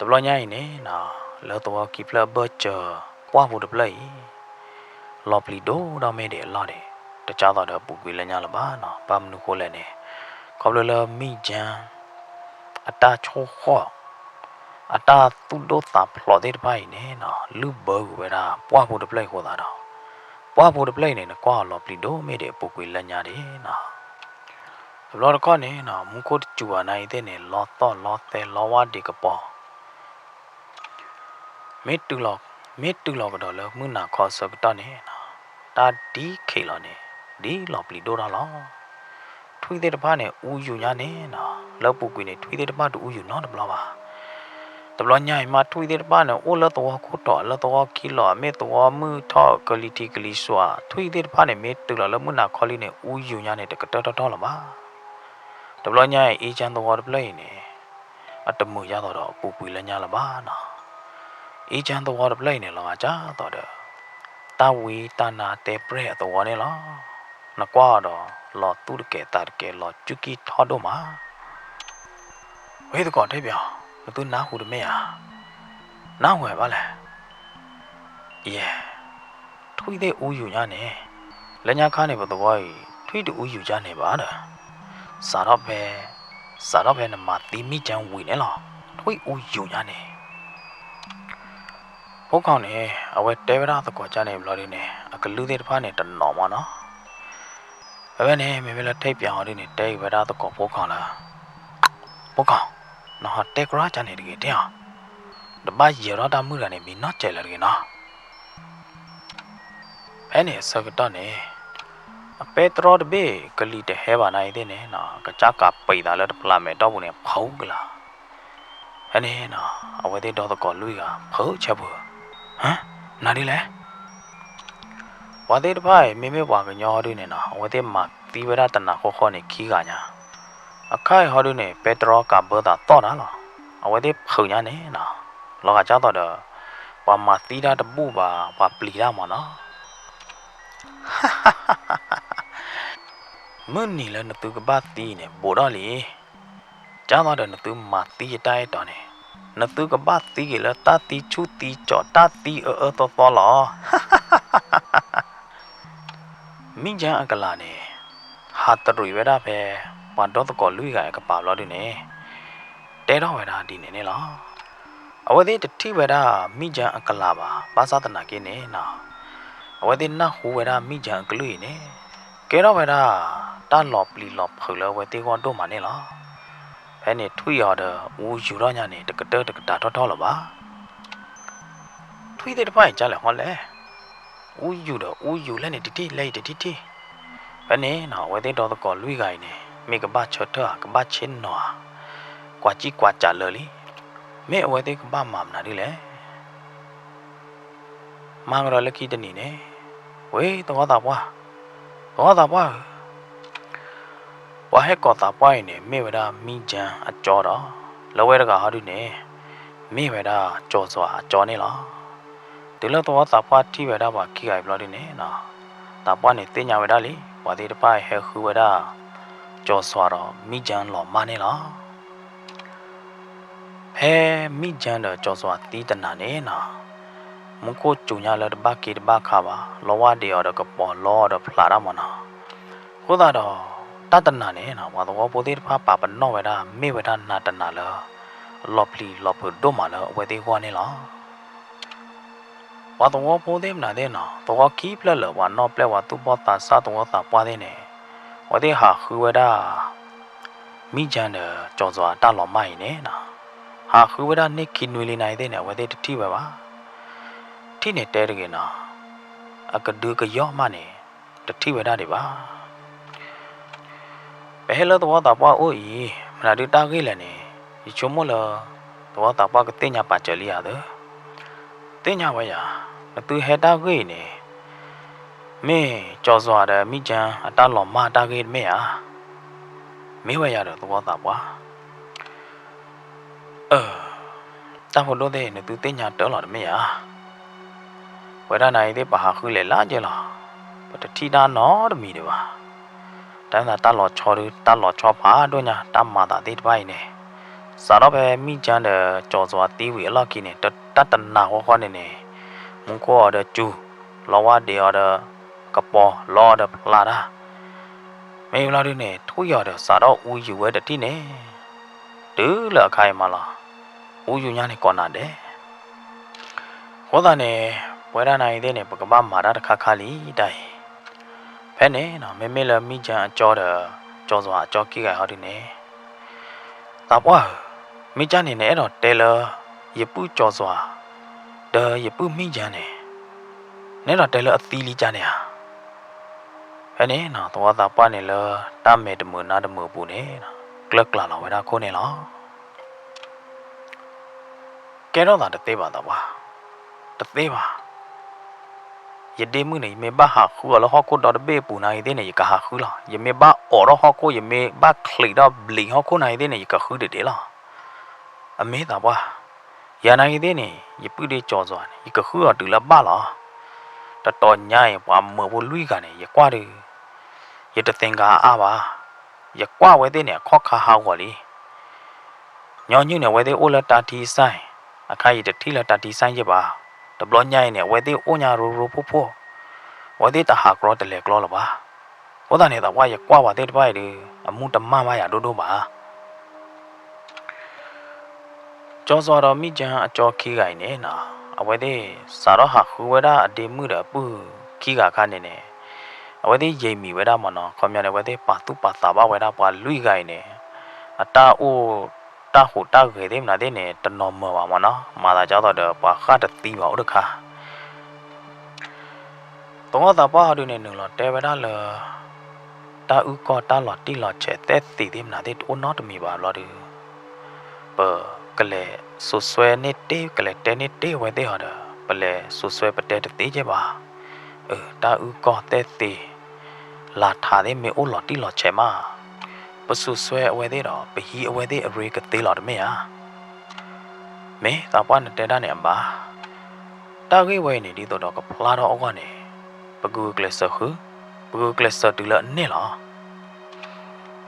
တဘျီညါအံၤန့ၣ်, လၢသဝီခံဖျၢၣ်အဘၢၣ်စၢၤ ပှၢ်ဖိတဖျၢၣ်အံၤ လီၤပျံၤဒိၣ်ဒီးမ့ၢ်ဒံးအလီၢ်ဒံး, တကၢ်သိးဒီးပူၤကွံာ်လၢညါလၢၤဘၣ်နီၤ. ဘၣ်မနုၤဃိလဲၣ်န့ၣ်, ခီဖျိလၢမံကၠၢၢ် အတၢ်ဆိၣ်ဃီၣ် အတၢ်သူၣ်ဒိၣ်သးဖျိးသ့ၣ်တဖၣ်အံၤန့ၣ်နီၤ, လုၢ်ဘၢကွံာ်ဝဲဒၣ်ပှၢ်ဖိတဖျၢၣ်အံၤအဃိသတးဒီး, ပှၢ်ဖိတဖျၢၣ်အံၤန့ၣ် နကွၢ်အီၤလီၤပျံၤဒိၣ်မ့ၢ်ဒံးအပူၤကွံာ်လၢညါဒံးနီၤ. တဘျီတခီၣ်န့ၣ်နီၤ, မူခိၣ်တစူၤဘၣ်နာ်အံၤသ့ၣ်န့ၣ် လီသီၣ်လီသဲလီဝါဒံးကပီၤ မ့ၢ်တုၤလီၤ, မ့ၢ်တုၤလီၤကဒီးလၢမုၢ်နၤခီအဆၢကတီၢ်န့ၣ်, တၢ်ဒ်ခဲလီၤန့ၣ် ဒ်လီၤပျံၤဒိၣ်ထီၣ်လီၤ. ထွံၣ်သ့ၣ်တဖၣ်န့ၣ် အူယူၤညါန့ၣ်နီၤ, လၢပူၤကွံာ်န့ၣ် ထွံၣ်သ့ၣ်တဖၣ်တအူယူၤနီတဘျီဘၣ်. တဘျီညါအံၤမး ထွံၣ်သ့ၣ်တဖၣ်န့ၣ် အိၣ်လၢသဝီခိၣ်တီၤ လၢသဝီခံလီၤ, မ့ၢ်သဝီမုၢ်ထီၣ်ကလံၤထံးကလံၤစွၤ, ထွံၣ်သ့ၣ်တဖၣ်န့ၣ် မ့ၢ်တုၤလီၤလၢမုၢ်နၤခီလံန့ၣ် အူယူၤညါန့ၣ် တကတၢၢ်ထီၣ်ထီၣ်လၢၤဘၣ်. တဘျီညါအံၤ အ့ကၠၢသဝီတဖျၢၣ်အံၤန့ၣ် အတမုာ်ယါသိးဒီးအပူၤကွံာ်လၢညါလၢၤဘၣ်နီၤ. အ့ကၠၢသဝီတဖျၢၣ်အံၤန့ၣ် လီၤဂာ်ကၢ်သိးဒီး တၢ်ဝံတၢ်နါတဲပြဲၢ်အသဝီန့ၣ်လီၤ. နကွၢ်အီၤဒီး လီၤသူၣ်တကဲးသးတကဲး လီၤစူၢ်ကံၢ်ထီၣ်ဒိၣ်မး. ဝ့ၢ်သကိးတဲပၠး, နသုနၢ်ဟူတမ့ၢ်ဧါ. နၢ်ဟူဝဲဘၣ်လဲၣ်. ယဲၢ်, ထွံၣ်သ့ၣ်အူယူၤညါန့ၣ်, လၢညါခါန့ၣ် ပသဝီအံၤ ထွံၣ်တအူယူၤညါန့ၣ်ဘၣ်ဒီး, စးထီၣ်ဖဲ, စးထီၣ်ဖဲနမၤသံမံၣ်ကၠၢဝံၤန့ၣ်လီၤ. ထွံၣ်အူယူၤညါန့ၣ် ဖိခွါန့ၣ် အဝဲတဲဝဲဒၣ်သကိးကၢ်န့ၣ်ဘျီဒုန့ၣ် အကလုၢ်သ့ၣ်တဖၣ်န့ၣ်တနီၤမးနီၤ. ဖဲဖဲန့ၣ် မ့မ့ၢ်လၢထံၣ်ပၠးအီၤဒုန့ၣ် တဲအံၤဝဲဒၣ်သကိးဖိခွါလၢ, ဖိခွါ, နဟးတဲကြၢးကၢ်န့ၣ်တဂ့ၤတဲအီၤ, တဘၣ်ယဲၤထီၣ်တၢ်မုၣ်တဂၤန့ၣ် မံၤနီတစဲးလၢၤတဂ့ၤနီၤ. ဖဲန့ၣ်အဆၢကတီၢ်န့ၣ် အပဲတြီတဘ့ၣ်ကလံၤတဟဲဘၣ်နၤအံၤသ့ၣ်န့ၣ်နီၤ ကစၢ်ကးပံာ်သးလၢတဖျးမဲာ်တီၢ်ပူၤန့ၣ် ဖုးကလာ်. ဖဲန့ၣ်နီၤ အဝဲသ့ၣ်ဒီသကိးလွံၢ်ဂၤ ဖုးဆၢဖုး, ဟါ, နၤဒ်လဲၣ်. ပှၤသ့ၣ်တဖၣ်အံၤ မ့မ့ၢ်ပှၤကညီဟီဒုန့ၣ်နီၤ အဝဲသ့ၣ်မၤသံဝဲဒၣ်တနၤဃီဃီန့ၣ်ခံဂၤညါ. အခါအံၤဟီဒုန့ၣ် ပဲတြီကးဘၢသးသီၣ်တၢ်လီၤ. အဝဲသ့ၣ်ဖုးညါန့ၣ်နီၤ လီၤဂာ်ကၢ်သိးဒီး ပှၤမၤသံတၢ်တဘူၣ်ဘၣ် ပှၤပျံၤတၢ်မးနီၤ. မုၢ်နံၤလၢနသုကဘၣ်သံန့ၣ် ဘူးထီၣ်လံ. ကၢ်သိးဒီးနသုမၤသံယတၢ်အဲၣ်တီန့ၣ် နသုကဘၣ်သံက့ၤလၢတၢ်သံဆူၣ်သံကၠီၤ တၢ်သံအၢအၢသီသီလီၤ. မံၣ်ကၠၢအကလၤန့ၣ် ဟးတရံးဝဲဒၣ်ဖဲ ပှၤဒီသကိးလွံၢ်ဂၤအကပၤဘျီဒုန့ၣ် တဲထီၣ်ဝဲဒၣ်ဒ်န့ၣ်န့ၣ်လီၤ. အဝဲသ့ၣ်တထံၣ်ဝဲဒၣ်မံၣ်ကၠၢအကလၤဘၣ် ဘၣ်ဆၣ်သနာ်က့န့ၣ်နီၤ အဝဲသ့ၣ်နၢ်ဟူဝဲဒၣ်မံၣ်ကၠၢအကလုၢ်အံၤန့ၣ် ကဲထီၣ်ဝဲဒၣ် တၢ်လီၤပျံၤလီၤဖုးလၢအဝဲသ့ၣ်ဂီၢ်ဒိၣ်မးန့ၣ်လီၤ. ဖဲန့ၣ်ထွံၣ်အီၤဒီး အူယူၤထီၣ်ညါန့ၣ် တကတၢၢ်တကတၢၢ်ထီၣ်ထီၣ်လၢၤဘၣ်. ထွံၣ်သ့ၣ်တဖၣ်အံၤကၢ်လဲၣ်ဃီလဲၣ်. အူယူၤဒီးအူယူၤလဲၣ်န့ၣ်တထံၣ် လဲၣ်အံၤတထံၣ်ထံၣ်. ဖဲန့ၣ်နီၤ အဝဲသ့ၣ်ဒီသကိးလွံၢ်ဂၤအံၤန့ၣ် မ့ၢ်ကဘၣ်ဆၢထၢၣ်ဧါ ကဘၣ်ဆ့ၣ်နီၤဧါ, ကွၢ်ကံကွၢ်ကးလၢာ်လံ. မ့ၢ်အဝဲသ့ၣ်ကဘၣ်မၤမနုၤဒ်လဲၣ်. မၤကဒီးလၢခံတနံၤန့ၣ်, ဝ့ၢ်သဝီသးပှၢ်, သဝီသးပှၢ်ဧၢ, ပှၤဟဲကိးသးပှၢ်အံၤန့ၣ် မ့ၢ်ဝဲဒၣ်မံၣ်ကၠၢအကၠီဒီး လၢဝဲတဂၤဟီဒုန့ၣ် မ့ၢ်ဝဲဒၣ်ကၠီၤစွၤအကၠီန့ၣ်လီၤ. တုၤလၢသဝီသးပှၢ်ထံၣ်ဝဲဒၣ်ပှၤခံဂၤအံၤဘျီဒုန့ၣ်နီၤ, သးပှၢ်န့ၣ်သ့ၣ်ညါဝဲဒၣ်လံ ပှၤသ့ၣ်တဖၣ်ဟဲဃုဝဲဒၣ် ကၠီၤစွၤဒီးမံၣ်ကၠၢလီၤမၢ်န့ၣ်လီၤ. ဖဲမံၣ်ကၠၢဒီးကၠီၤစွၤသံတနၤန့ၣ်နီၤ, မူခိၣ်စူၤညါလၢတဘၣ်က့တဘၣ်ခါဘၣ်, လီဝါဒံးအီၤဒီးကပီၤလီအီၤဒီးဖျးတၢ်မၢ်နီၤ. အဃိသတးဒီး တၢ်တနၤန့ၣ်နီၤ ပှၤသဝီဖိသ့ၣ်တဖၣ်ပာ်ပနီၣ်ဝဲဒၣ် မ့ၢ်ဝဲဒၣ်နၤတနၤလၢ လီၤပျံၤလီၤဖုးဒိၣ်မးလၢအဝဲသ့ၣ်ဂီၢ်န့ၣ်လီၤ. ပှၤသဝီဖိသ့ၣ်မနုၤသ့ၣ်နီၤ, သဝီခံဖျၢၣ်လၢာ် ပှၤနီၣ်ပျဲၢ် ပှၤသူၣ်ဘီၣ်သးစၢ်သဝီသးပှၢ်သ့ၣ်န့ၣ်, အဝဲသ့ၣ်ဟးဃုဝဲဒၣ် မံၣ်ကၠၢဒီးကၠီၤစွၤအတၢ်လီၤမၢ်အံၤန့ၣ်နီၤ, ဟးဃုဝဲဒၣ်န့ၢ်ခံနွံလံနၤအံၤသ့ၣ်န့ၣ် အဝဲသ့ၣ်တထံၣ်ဝဲဘၣ်. ထံၣ်န့ၣ်တဲတဂ့ၤနီၤ, အကဒုကယီၢ်မးန့ၣ် တထံၣ်ဝဲဒၣ်ဒံးဘၣ်. ပဟဲလၢသဝီသးပှၢ်အိၣ်အံၤ မနုၤဒုးတၢ်ဂ့ၢ်လဲၣ်န့ၣ်, ယဆိကမိၣ်လၢ သဝီသးပှၢ်ကသ့ၣ်ညါပာ်စၢၤလံဧါသၢ. သ့ၣ်ညါဝဲယၤ, နသုဟဲတၢ်ဂ့ၢ်အံၤန့ၣ် မ့ၢ်ကၠီၤစွၤဒီးမံၣ်ကၠၢအတၢ်လီၤမၢ်တၢ်ဂ့ၢ်တမ့ၢ်ဧါ. မ့ၢ်ဝဲယၤဒီးသဝီသးပှၢ် အၢ, တၢ်ဖိဒိၣ်သ့ၣ် နသုသ့ၣ်ညါတၢ်လီၤတမ့ၢ်ဧါ. ပဝဲဒၣ်နၤအံၤသ့ၣ် ပဟးဃုလဲၤလၢက့လီၤ. ပတထံၣ်တၢ်နီတမံၤဒံးဘၣ်. တၢ်မ့ၢ်သးတၢ်လီၤဆီဒု တၢ်လီၤဆီဖးဒိၣ်ညါ တၢ်မၤသးသ့ၣ်တဖၣ်အံၤန့ၣ်, စးထီၣ်ဖဲမံၣ်ကၠၢဒီးကၠီၤစွၤသံဝံၤအလီၢ်ခံန့ၣ် တၢ်တနၤဃီဃီန့ၣ်န့ၣ်, မူခိၣ်အီၤဒီးစူၤ, လီဝါဒံးအီၤဒီးကပီၤ လီအီၤဒီးဖျးတၢ် မ့ၢ်ဘျီဒုန့ၣ် ထွံၣ်အီၤဒီးစးထီၣ်အူယူၤဝဲတထံၣ်န့ၣ်, တုၤလၢအခါအံၤမးလီၤ. အူယူၤညါန့ၣ်ကိးနၤဒဲး. အဃိသတးန့ၣ် ပဝဲဒၣ်နၤအံၤသ့ၣ်န့ၣ် ပကဘၣ်မၤတၢ်တခါခါလံတၢ်အံၤ. ဖဲန့ၣ်နီၤ မ့မ့ၢ်လၢမံၣ်ကၠၢအကၠီဒီး ကၠီၤစွၤအကၠီခံဂၤဟီဒုန့ၣ်, သးပှၢ်ဧၢ, မ့ၢ်ကၠၢန့ၣ် နအဲၣ်ဒိးတဲလၢ ယပုၢ်ကၠီၤစွၤ ဒီးယပုၢ်မံၣ်ယါန့ၣ် နဲဒိးတဲလၢအသံလံကါန့ၣ်ဧါ. ဖဲန့ၣ်နီၤ သဝီသးပှၢ်န့ၣ်လၢ တၢ်မဲာ်တမုာ်နါတမုာ်အပူၤန့ၣ် ကျၢၢ်ကျါလီၤဝဲဒၣ်ခိၣ်န့ၣ်လီၤ. ကဲထီၣ်သးတသ့ဘၣ်သးပှၢ်, တသ့ဘၣ်. ယဒ့မုၣ်န့ၣ် ယမ့ၢ်ဘၣ်ဟးဃုအီၤလၢဟီၣ်ခိၣ်ဒီတဘ့ၣ်အပူၤနၤအံၤသ့ၣ်န့ၣ် ယကဟးဃုလီၤ. ယမ့ၢ်ဘၣ်အိးထီၣ်ဟီၣ်ခိၣ် ယမ့ၢ်ဘၣ်ချံးထီၣ်ဘျံးဟီၣ်ခိၣ်နၤအံၤသ့ၣ်န့ၣ် ယကဃုတဒ့လီၤ. အမ့ၢ်သးပှၢ်, ယၤနၤအံၤသ့ၣ်န့ၣ် ယပုၢ်ဒ့ကၠီၤစီၤန့ၣ် ယကဃုအီၤတုၤလၢဘၣ်လီၤ. တတီၤညါအံၤ ပှၤမုာ်ဖိလွံၢ်ဂၤန့ၣ် ယကွၢ်ဒီး ယတသ့ၣ်ညါအါဘၣ်. ယကွၢ်ဝဲသ့ၣ်န့ၣ် အခီၣ်ခါဟးဂီၤလံ. ညီနုၢ်န့ၣ် အဝဲသ့ၣ်အိၣ်လၢတၢ်ထံစၢ်, အခါယတထံၣ်လၢတၢ်ထံစၢ်ယဲၢ်ဘၣ်. တဘျီညါအံၤန့ၣ် အဝဲသ့ၣ်အိၣ်ညါရိရိဖိၣ်ဖိၣ်, အဝဲသ့ၣ်တဟးကြီတလဲၤကြီလၢၤဘၣ်. အဃိသတးန့ၣ် သးပှၢ်ယကွၢ်ပှၤသ့ၣ်တဖၣ်အံၤဒီး အမူတမၢ်ဘၣ်ယၤဒိၣ်ဒိၣ်ဘၣ်. ကၠီစီၤဒီးမံၣ်ကၠၢအကၠီခံဂၤအံၤန့ၣ်, အဝဲသ့ၣ်စးထီၣ်ဟးဃုဝဲဒၣ်အဒ့မုၣ်ဒီးအပုၢ်ခံဂၤအခါန့ၣ်န့ၣ်, အဝဲသ့ၣ်ယံာ်မံၤဝဲဒၣ်မ့ၢ်နီၤ, ခီပညီန့ၣ် အဝဲသ့ၣ်ပာ်သူၣ်ပာ်သးဘၣ်ဝဲဒၣ်ပှၤလွံၢ်ဂၤအံၤန့ၣ်, အတၢ်အိၣ်တၢ်ဟူးတၢ်ဂဲၤသ့ၣ်မနုၤသ့ၣ်န့ၣ် တနီၤမုာ်ဘၣ်မ့ၢ်နီၤ, မၤသးဒ်သိးဒီးပှၤဃၣ်တသံဘၣ်အိၣ်တခါ သဝီသးပှၢ်ဟီဒုန့ၣ် နုာ်လီၤတဲဝဲဒၣ်လၢ တၢ်အုၣ်ကီၢ်တၢ်လီၤတံၢ်လီၤဆဲးသဲသ့ၣ်သ့ၣ်မနုၤသ့ၣ်တအိၣ်နီတမံၤဘၣ်ဘျီဒု, ပကလဲၤစိာ်စွဲန့ၢ်တ့ၢ် ကလဲၤတဲန့ၢ်တ့ၢ်အဝဲသ့ၣ်ဟီဒီး ပလဲၤစိာ်စွဲပတဲတသ့ကဲဘၣ်. အၢ တၢ်အုၣ်ကီၢ်သဲသ့ၣ် လၢထးသ့ၣ်မ့ၢ်အိၣ်လီၤတံၢ်လီၤဆဲးမး, ပစိာ်စွဲအဝဲသ့ၣ်ဒီး ပဟံးအဝဲသ့ၣ်အရ့ကသ့လီၤတမ့ၢ်ဧါ. မ့ၢ်သးပှၢ်နတဲဒၣ်န့ၣ်အဘၣ်. တၢ်ဂ့ၢ်ဝဲအံၤန့ၣ် ဒ်သိးဒီးကဖျါထီၣ်အဂီၢ်န့ၣ်, ပကဂုာ်ကျဲးစၢးဃု, ပကဂုာ်ကျဲးစၢးတုၤလၢအန့ၢ်လီၤ.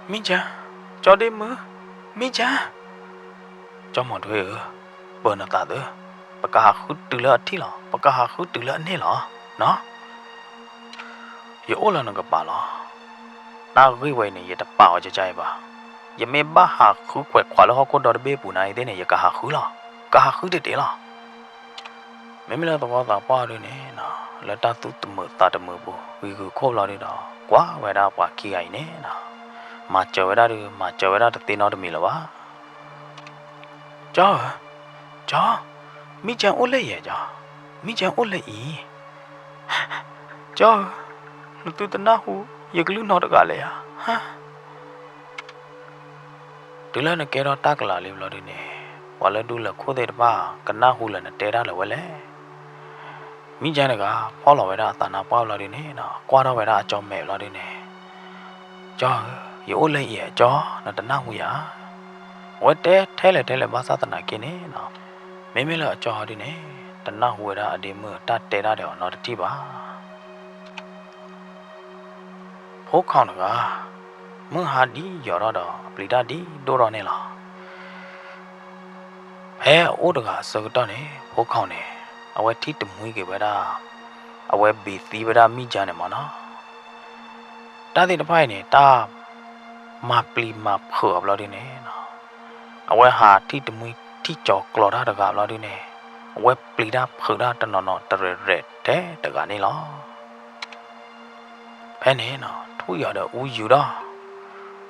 မံၣ်ကၠၢ, ကၠီဒ့မုၣ်, မံၣ်ကၠၢ, ကၠီမီၤထွ့ဧၢ, ပၢၤနသးသၢ, ပကဟးဃုတုၤလၢအထံၣ်လီၤ, ပကဟးဃုတုၤလၢအန့ၢ်လီၤ, နီၤ. ယအိၣ်လၢနကပၤလီၤ. တၢ်ဂ့ၢ်ဝဲအံၤန့ၣ် ယတပာ်အီၤကကအံၤဘၣ်. ယမ့ၢ်ဘၣ်ဟးဃုခွဲးခွးလၢဟီၣ်ခိၣ်ဒီတဘ့ၣ်အပူၤနၤအံၤသ့ၣ်န့ၣ် ယကဟးဃုလီၤ. ကဟးဃုတဒ့လီၤ. မ့မ့ၢ်လၢသဝီသးပှၢ်ဒုန့ၣ်, လၢတၢ်သူၣ်တမုာ်သးတမုာ်ပူၤ ဂံၤဂုာ်ခိၣ်ဘျီဒုဒီး ကွၢ်ဝဲဒၣ်ပှၤခံဂၤအံၤန့ၣ်, မၤစၢၤဝဲဒၣ်ဒု မၤစၢၤဝဲဒၣ်တသ့နီတမံၤလၢၤဘၣ်. ကၠီဧၢ, ကၠီ, မံၣ်ကၠၢအိၣ်လၢယဲၢ်ကၠီ, မံၣ်ကၠၢအိၣ်လၢအံၤ, ကၠီဧၢ, နသုတနၢ်ဟူ ယကလုၢ်နီတဂၤလဲၣ်ဧါ. တုၤလၢနကဲထီၣ်တၢ်ကလၤလံဘျီဒုန့ၣ်, ပှၤလၢဒူလၢာ်ခိၣ်သ့ၣ်တဖၣ် ကနၢ်ဟူလၢနတဲဒၣ်လၢၤဝဲလဲၣ်. မံၣ်ကၠၢတဂၤ ဖီၣ်လီၤဝဲဒၣ်အသးနါပှၢ်ဘျီဒုန့ၣ်, ကွၢ်ထီၣ်ဝဲဒၣ်အကၠီမဲာ်ဘျီဒုန့ၣ်, ကၠီဧၢ, ယအိၣ်လၢအံၤကၠီ, နတနၢ်ဟူယၤ. အဝဲတဲထဲလဲၣ်ထဲလဲၣ်ဘၣ်ဆၣ်သနာ်က့န့ၣ်, မ့မ့ၢ်လၢအကၠီဒုန့ၣ်, တနၢ်ဟူဝဲဒၣ်အဒ့မုၣ်တၢ်တဲတၢ်ဒီးအီၤနီတထံၣ်ဘၣ်. ဖိခွါတဂၤ, မုၢ်ဟါဒ်ယီၤထီၣ်ဒီး အပျံၤတၢ်ဒ်ဒိၣ်ထီၣ်န့ၣ်လီၤ. ဖဲအအိၣ်တဂၤအဆၢကတီၢ်န့ၣ် ဖိခွါန့ၣ် အဝဲထံၣ်တမှံက့ၤဝဲဒၣ်, အဝဲဘ့ၣ်သံဝဲဒၣ်မံၣ်ကၠၢန့ၣ်မ့ၢ်နီၤ. တၢ်သ့ၣ်တဖၣ်အံၤန့ၣ် တၢ်မၤပျံၤမၤဖုးအီၤဘျီဒုန့ၣ်, အဝဲဟးထံၣ်တမှံထံၣ်ကၠီၤကျီၤတၢ်တဂၤဘျီဒုန့ၣ်, အဝဲပျံၤတၢ်ဖုးတၢ်တနီၤနီၤတရဲၣ်ရဲၣ်ထဲတဂၤန့ၣ်လီၤ. ဖဲန့ၣ် ထွံၣ်အီၤဒီးအူယူၤဒီး,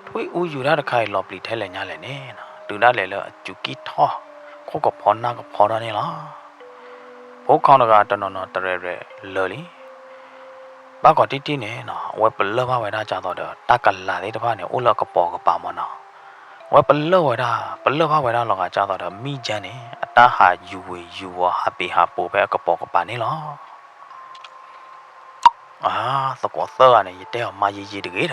ထွံၣ်အူယူၤတၢ်တခါအံၤ လီၤပျံၤထဲလဲၣ်ညါလဲၣ်န့ၣ်, တုၤဒၣ်လဲာ်လၢအစူၤကံၢ်ထီၣ်, ခိၣ်ကဖီနၢ်ကဖီထီၣ်န့ၣ်လီၤ. ဖိခွါတဂၤတနီၤနီၤတရဲၣ်ရဲၣ်လၢာ်လံ. ဘၣ်ကီးတံၢ်တံၢ်န့ၣ် အဝဲပလၢၢ်ဘၣ်ဝဲဒၣ်ကသိးဒီး တၢ်ကလၤသ့ၣ်တဖၣ်န့ၣ် အိၣ်လၢအကပိာ်ကပၤမ့ၢ်နီၤ. အဝဲပလၢၢ်ဝဲဒၣ်, ပလၢၢ်ဘၣ်ဝဲဒၣ်လီၤဂာ်ကသိးဒီး မံၣ်ကၠၢန့ၣ် အတၢ်ဟးယူၤဝ့ၤယူၤဝီၤ ဟးပ့ၤဟးပိာ်ဖဲအကပိာ်ကပၤန့ၣ်လီၤ. အါ, သကိးသၢဂၤန့ၣ် ယတဲအီၤမၤယံာ်ယံာ်တဂ့ၤဒီး,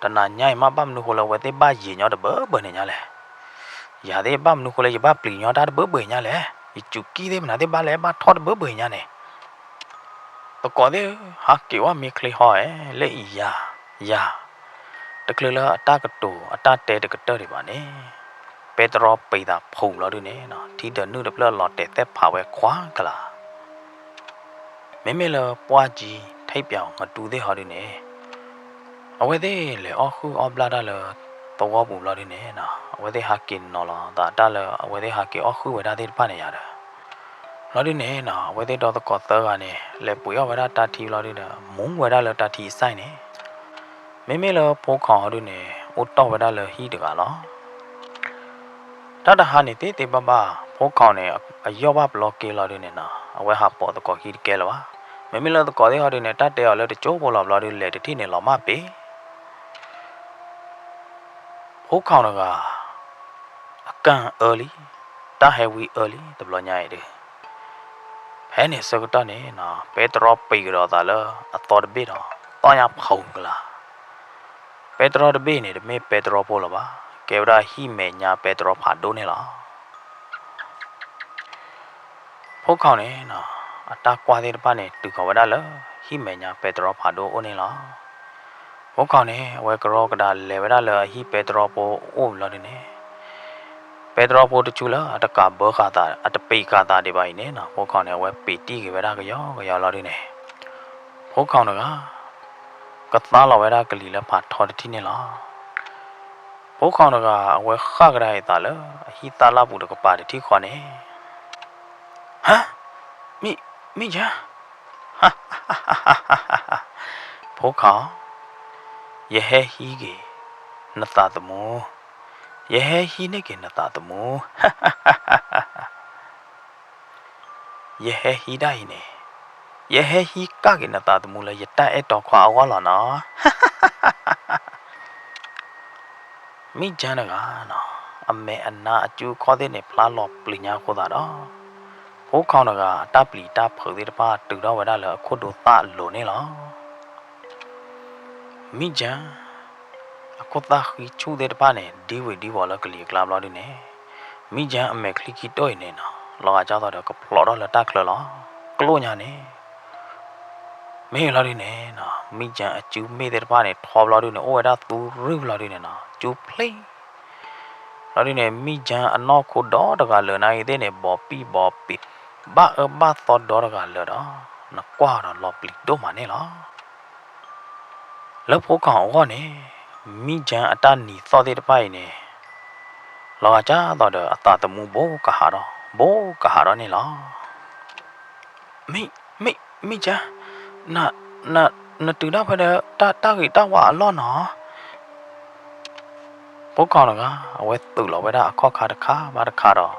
တနၤညါအံၤမး ဘၣ်မနုၤဃိလၢအဝဲသ့ၣ်ဘၣ်ယံာ်ညီတဘၢဘၢန့ၣ်ညါလဲၣ်. ယၤသ့ၣ်ဘၣ်မနုၤဃိလၢယဘၣ်ပျံၤညီတၢ်တဘၢဘၢညါလဲၣ်. ယစူၤကံၢ်သ့ၣ်မနုၤသ့ၣ်ဘၣ်လဲၣ် ဘၣ်ထီၣ်တဘၢဘၢညါန့ၣ်. သကိးသ့ၣ်ဧၢ, ဟးက့ၤဝဲမ့ၢ်ချ့ဟီဧဲ, လၢအံၤယၤ, ယၤ, တချုးလၢအတၢ်ကတိၤအတၢ်တဲတကတၢၢ်ဒံးဘၣ်န့ၣ်, ပဲတြီပံးသးဖူးလီၤဒုန့ၣ်, ထံဒီးနုာ်တဖျၢၣ်လီၤတဲာ်သဲၣ်ဖးဝဲခွါကလၤ. မ့မ့ၢ်လၢပှၢ်ကၠံထံၣ်ပၠးအီၤငတူသ့ၣ်ဟီဒုန့ၣ်, အဝဲသ့ၣ်လဲၤအီၣ်ဃုာ်အီၣ်ဘျၣ်တၢ်လၢသဝီပူၤဘျီဒုန့ၣ်, အဝဲသ့ၣ်ဟးက့ၤနီၤလီၤသးတၢ်လၢအဝဲသ့ၣ်ဟးက့ၤအီၣ်ဃုာ်ဝဲဒၣ်သ့ၣ်တဖၣ်န့ၣ်ယၤဒီး, ဘျီဒုန့ၣ် အဝဲသ့ၣ်ဒီသကိးသၢဂၤန့ၣ် လဲၤပှ့ၤအီၣ်ဝဲဒၣ်တၢ်ထံဘျီဒုဒီး မူဝဲဒၣ်လၢတၢ်ထံအစၢ်န့ၣ်, မ့မ့ၢ်လၢဖိခွါဟီဒုန့ၣ် အိၣ်တီၢ်ဝဲဒၣ်လၢဟံၣ်တဂၤလီၤ. တၢ်တဟါန့ၣ်သ့သ့ဘၣ်ဘၣ် ဖိခွါန့ၣ် အယီၢ်ဘၣ်ပျီက့ၤလီၤဒုန့ၣ်နီၤ အဝဲဟးပိာ်သကိးခံတကဲလၢၤဘၣ်. မ့မ့ၢ်လၢသကိးသ့ၣ်ဟီဒုန့ၣ် တၢ်တဲအီၤလၢတကၠိဖိလီၤဘျီဒု လဲၤတထံၣ်န့ၣ်လီၤမၢ်ပ့ၤ ဖိခွါတဂၤ အကၢ်အၢလံ, တၢ်ဟဲဝံအၢလံ တဘျီညါအံၤဒုး ဖဲန့ၣ်ဆၢကတီၢ်န့ၣ်နီၤ ပဲတြီပံၤကဒီးသးလၢအသီတဘ့ၣ်ဒီး သီၣ်ညါဖုကလါ ပဲတြီတဘ့ၣ်န့ၣ် တမ့ၢ်ပဲတြီဖိလၢၤဘၣ်, ကဲဝဲဒၣ်ဟံၣ်မဲာ်ညါပဲတြီဖးဒိၣ်န့ၣ်လီၤ. ဖိခွါန့ၣ်နီၤ အတၢ်ကွၢ်သ့ၣ်တဖၣ်န့ၣ် တုၤဃီၤဝဲဒၣ်လၢ ဟံၣ်မဲာ်ညါပဲတြီဖးဒိၣ်အိၣ်န့ၣ်လီၤ. ဖိခွါန့ၣ် အဝဲကရီကဒါလဲၤဝဲဒၣ်လၢအဟံၣ်ပဲတြီဖိအိၣ်လီၤဒုန့ၣ် ပဲတြီဖိတဆူလၢအတကးဘၢဃာ်သး အတပံးဃာ်သးဒံးဘၣ်အံၤန့ၣ်နီၤ ဖိခွါန့ၣ် အဝဲပံးတံၢ်က့ၤဝဲဒၣ်ကယီကယီလီၤဒုန့ၣ် ဖိခွါတဂၤ ကသါလီၤဝဲဒၣ်ကလံၤလၢဖးထီတထံၣ်န့ၣ်လီၤ. ဖိခွါတဂၤ အဝဲဃၣ်ကဒါအသးလၢအဟံၣ်သၣ်လၣ်ပူၤတကပၤတထံၣ်ဃီန့ၣ် ဟါ, မံၣ်, မံၣ်ယါ, ဖိခွါ, ယဟဲဟံးက့ၤနသးသမူ, ယဟဲဟံးန့ၢ်က့ၤနသးသမူ ယဟဲဟံးဒၣ်အံၤန့ၣ်, ယဟဲဟံးကၣ်က့ၤနသးသမူလၢယတၢ်အဲၣ်တီခွါအဂီၢ်လီၤနီၤ. မံၣ်ကၠၢတဂၤနီၤ, အမဲာ်အနါအစုအခီၣ်သ့ၣ်န့ၣ် ဖျါလီၤပျံၤညါအဃိသတးဒီး, ဖိခွါတဂၤအတၢ်ပျံၤတၢ်ဖုးသ့ၣ်တဖၣ်တုၤထီၣ်ဝဲဒၣ်လၢအခိၣ်ဒိသၣ်အလိၤန့ၣ်လီၤ. မံၣ်ကၠၢ အခိၣ်သၣ်ဃံဆူၣ်သ့ၣ်တဖၣ်န့ၣ် ဒံဝံၤဒံဝီၤလၢကလံၤအကျါဘျီဒုန့ၣ်, မံၣ်ကၠၢအမဲာ်ချံခံတိၢ်အံၤန့ၣ်နီၤ, လီၤဂာ်ကၢ်သိးဒီးကဖျိးထီၣ်လၢတၢ်ချၢလီၤ. ကျိၣ်ညါန့ၣ် မ့ၢ်လီၤဒုန့ၣ်နီၤ, မံၣ်ကၠၢအစုမ့ၣ်သ့ၣ်တဖၣ်န့ၣ် ထီဘျီဒုန့ၣ် အိၣ်ဝဲဒၣ်သူရုၢ်ဘျီဒုန့ၣ်နီၤ, စုဖျ့ လီၤဒုန့ၣ် မံၣ်ကၠၢအနီၢ်ခိဒီတဂၤလၢာ်နာ်ဂ့ၤသ့ၣ်န့ၣ် ဘီပံၣ်ဘီပ့ၤ ဘၣ်အၢဘၣ်သီဒီတဂၤလၢာ်ဒီး နကွၢ်ဒီးလီၤပျံၤဒိၣ်မးန့ၣ်လီၤ. လၢဖိခွါအဂီၢ်န့ၣ်, မံၣ်ကၠၢအတၢ်နံၤသီၣ်သ့ၣ်တဖၣ်အံၤန့ၣ်, လီၤဂာ်ကၢ်သိးဒီးအသးသမူဘိကဟးဒီး, ဘိကဟးဒီးန့ၣ်လီၤ. မံၣ်, မံၣ်, မံၣ်ကၠၢ, န, န, နတုၤဒၣ်ဖဲဒီးတၢ်ဂ့ၤတၢ်ဝါအလီၢ်နီၤ. ဖိခွါတဂၤ အဝဲသုးလီၤဝဲဒၣ်အခီၣ်ခါတခါဘၣ်တခါဒီး,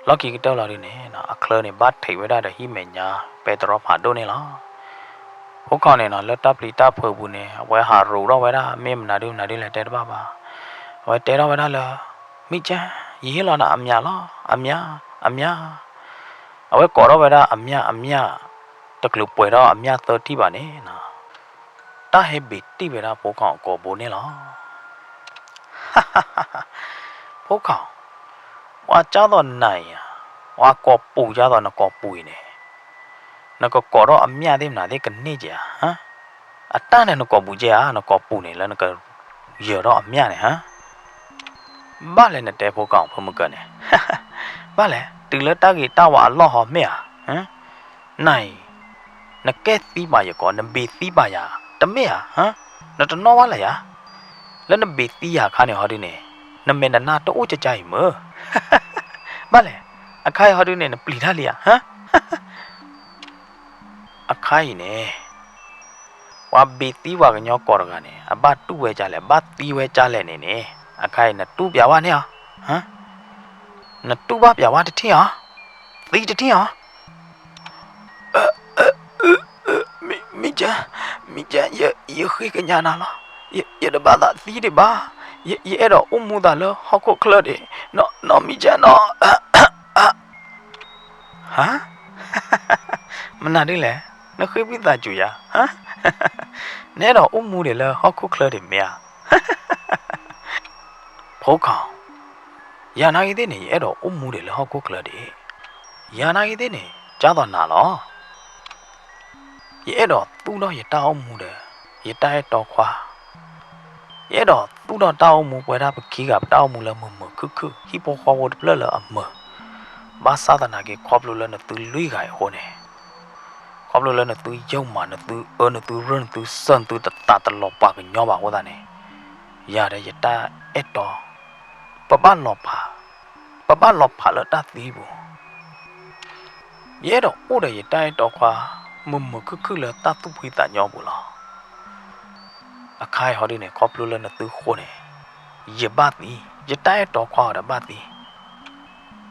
လီၢ်ခံကတၢၢ်လီၤဒုန့ၣ်, အချၢန့ၣ် ဘၣ်ထံးဝဲဒၣ်ဒီးဟံၣ်မဲာ်ညါပဲတြီဖးဒိၣ်န့ၣ်လီၤ. ဖိခွါန့ၣ်နီၤ လၢတၢ်ပျံၤတၢ်ဖုးပူၤန့ၣ် အဝဲဟးရိၤထီၣ်ဝဲဒၣ် မ့ၢ်မနုၤဒုမနုၤဒုလဲၣ်တဲတဘၣ်ဘၣ်. အဝဲတဲထီၣ်ဝဲဒၣ်လၢ မံၣ်ကၠၢ, ယဟ့ၣ်လီၤနၤအမျးလီၤ, အမျး, အမျး. အဝဲကိးထီၣ်ဝဲဒၣ်အမျးအမျး, တချုးပှဲၤထီၣ်အမျးသၢထံၣ်ဘၣ်န့ၣ်နီၤ, တၢ်ဟဲဘ့ၣ်တံၢ်ဝဲဒၣ်ဖိခွါအကိာ်ဘိန့ၣ်လီၤ. ဖိခွါ, ပှၤကၢ်သိးနၤအံၤဧါ, ပှၤကိာ်ပူၤကၢ်သိးနကိာ်ပူၤအံၤန့ၣ်, နကကိးထီၣ်အမျးသ့ၣ်မနုၤသ့ၣ်ကန့ၢ်ကဲဧါ, အတၢ်န့ၣ်နကိာ်ပူၤကဲဧါ, နကိာ်ပူၤန့ၣ်လၢနကယၢၤထီၣ်အမျးန့ၣ်ဧါ. ဘၣ်လဲၣ်နတဲဖိခွါအီၤဖိမုၢ်ကၢန့ၣ်, ဘၣ်လဲၣ် တုၤလၢတၢ်ဂ့ၤတၢ်ဝါအလီၢ်ဟီမ့ၢ်ဧါ. နၤအံၤ, နကဲသံဘၣ်ယကိး, နဘ့ၣ်သံဘၣ်ယၤ, တမ့ၢ်ဧါ, နတနီၣ်ဘၣ်လၢယၤ, လၢနဘ့ၣ်သံယၤအခါန့ၣ်ဟီဒုန့ၣ်, နမဲာ်နနါတအိၣ်ကကါအံၤမ့ၢ်, ဘၣ်လဲၣ်, အခါအံၤဟီဒုန့ၣ် နပျံၤတၢ်လံဧါ. အခါအံၤန့ၣ် ပှၤဘ့ၣ်သံပှၤကညီကိးတဂၤန့ၣ် အဘၣ်တူၢ်ဝဲကၢ်လဲၣ်, ဘၣ်သံဝဲကၢ်လဲၣ်န့ၣ်န့ၣ်, အခါအံၤနတူၢ်ပျးဝဲန့ၣ်ဧါ, နတူၢ်ဘၣ်ပျးဝဲတထံၣ်ဧါ, သံတထံၣ်ဧါ. မံၣ်ကၠၢ, မံၣ်ကၠၢ, ယဃ့ကညးနၤလီၤ, ယတဘၣ်သးသံဒံးဘၣ်, ယအဲၣ်ဒိးအိၣ်မူသးလၢဟီၣ်ခိၣ်ချၢဒံး, နီၢ်မံၣ်ကၠၢနီၤ. ဟါ, မနုၤဒ်လဲၣ်, နဃ့ဝံသးစူၤယၤ, နအဲၣ်ဒိးအိၣ်မူဒံးလၢဟီၣ်ခိၣ်ချၢဒံးမ့ၢ်ဧါ. ဖိခွါ, ယၤနာ်ဂ့ၤသ့ၣ်န့ၣ် ယအဲၣ်ဒိးအိၣ်မူဒံးလၢဟီၣ်ခိၣ်ချၢဒံး, ယၤနာ်ဂ့ၤသ့ၣ်န့ၣ် ကၢ်သိးနၤလီၤ. ယအဲၣ်ဒိးသူၣ်ထီၣ်ယတၢ်အိၣ်မူဒီး ယတၢ်အဲၣ်တီခွါ, ယအဲၣ်ဒိးသူၣ်ထီၣ်တၢ်အိၣ်မူပဝဲဒၣ်ပခံဂၤ ပတၢ်အိၣ်မူလၢမုာ်မုာ်ခုၣ်ခုၣ် ဟံၣ်ဖိဃီဖိတဖျၢၣ်လၢအမုာ်, ဘၣ်ဆၣ်သနာ်က့ ခီဖျိလၢနသုလွံၢ်ဂၤအံၤအဃိန့ၣ်, ခီဖျိလၢနသုယိာ်မး နသုအၢ နသုရၢၢ် နသုစၢၢ် နသုတသးတလီၤပာ်ကညီဘၣ်အဃိသတးန့ၣ်, ယၤဒီးယတၢ်အဲၣ်တီ ပဘၣ်လီၤဖး, ပဘၣ်လီၤဖးလၢတၢ်သံပူၤ. ယအဲၣ်ဒိးအိၣ်ဒီးယတၢ်အဲၣ်တီခွါ မုာ်မုာ်ခုၣ်ခုၣ်လၢတၢ်သူၣ်ဖှံသးညီပူၤလီၤ. အခါအံၤဟီဒုန့ၣ် ခီဖျိလၢနသုဃိန့ၣ်, ယဘၣ်သံ, ယတၢ်အဲၣ်တီခွါအီၤဒီးဘၣ်သံ.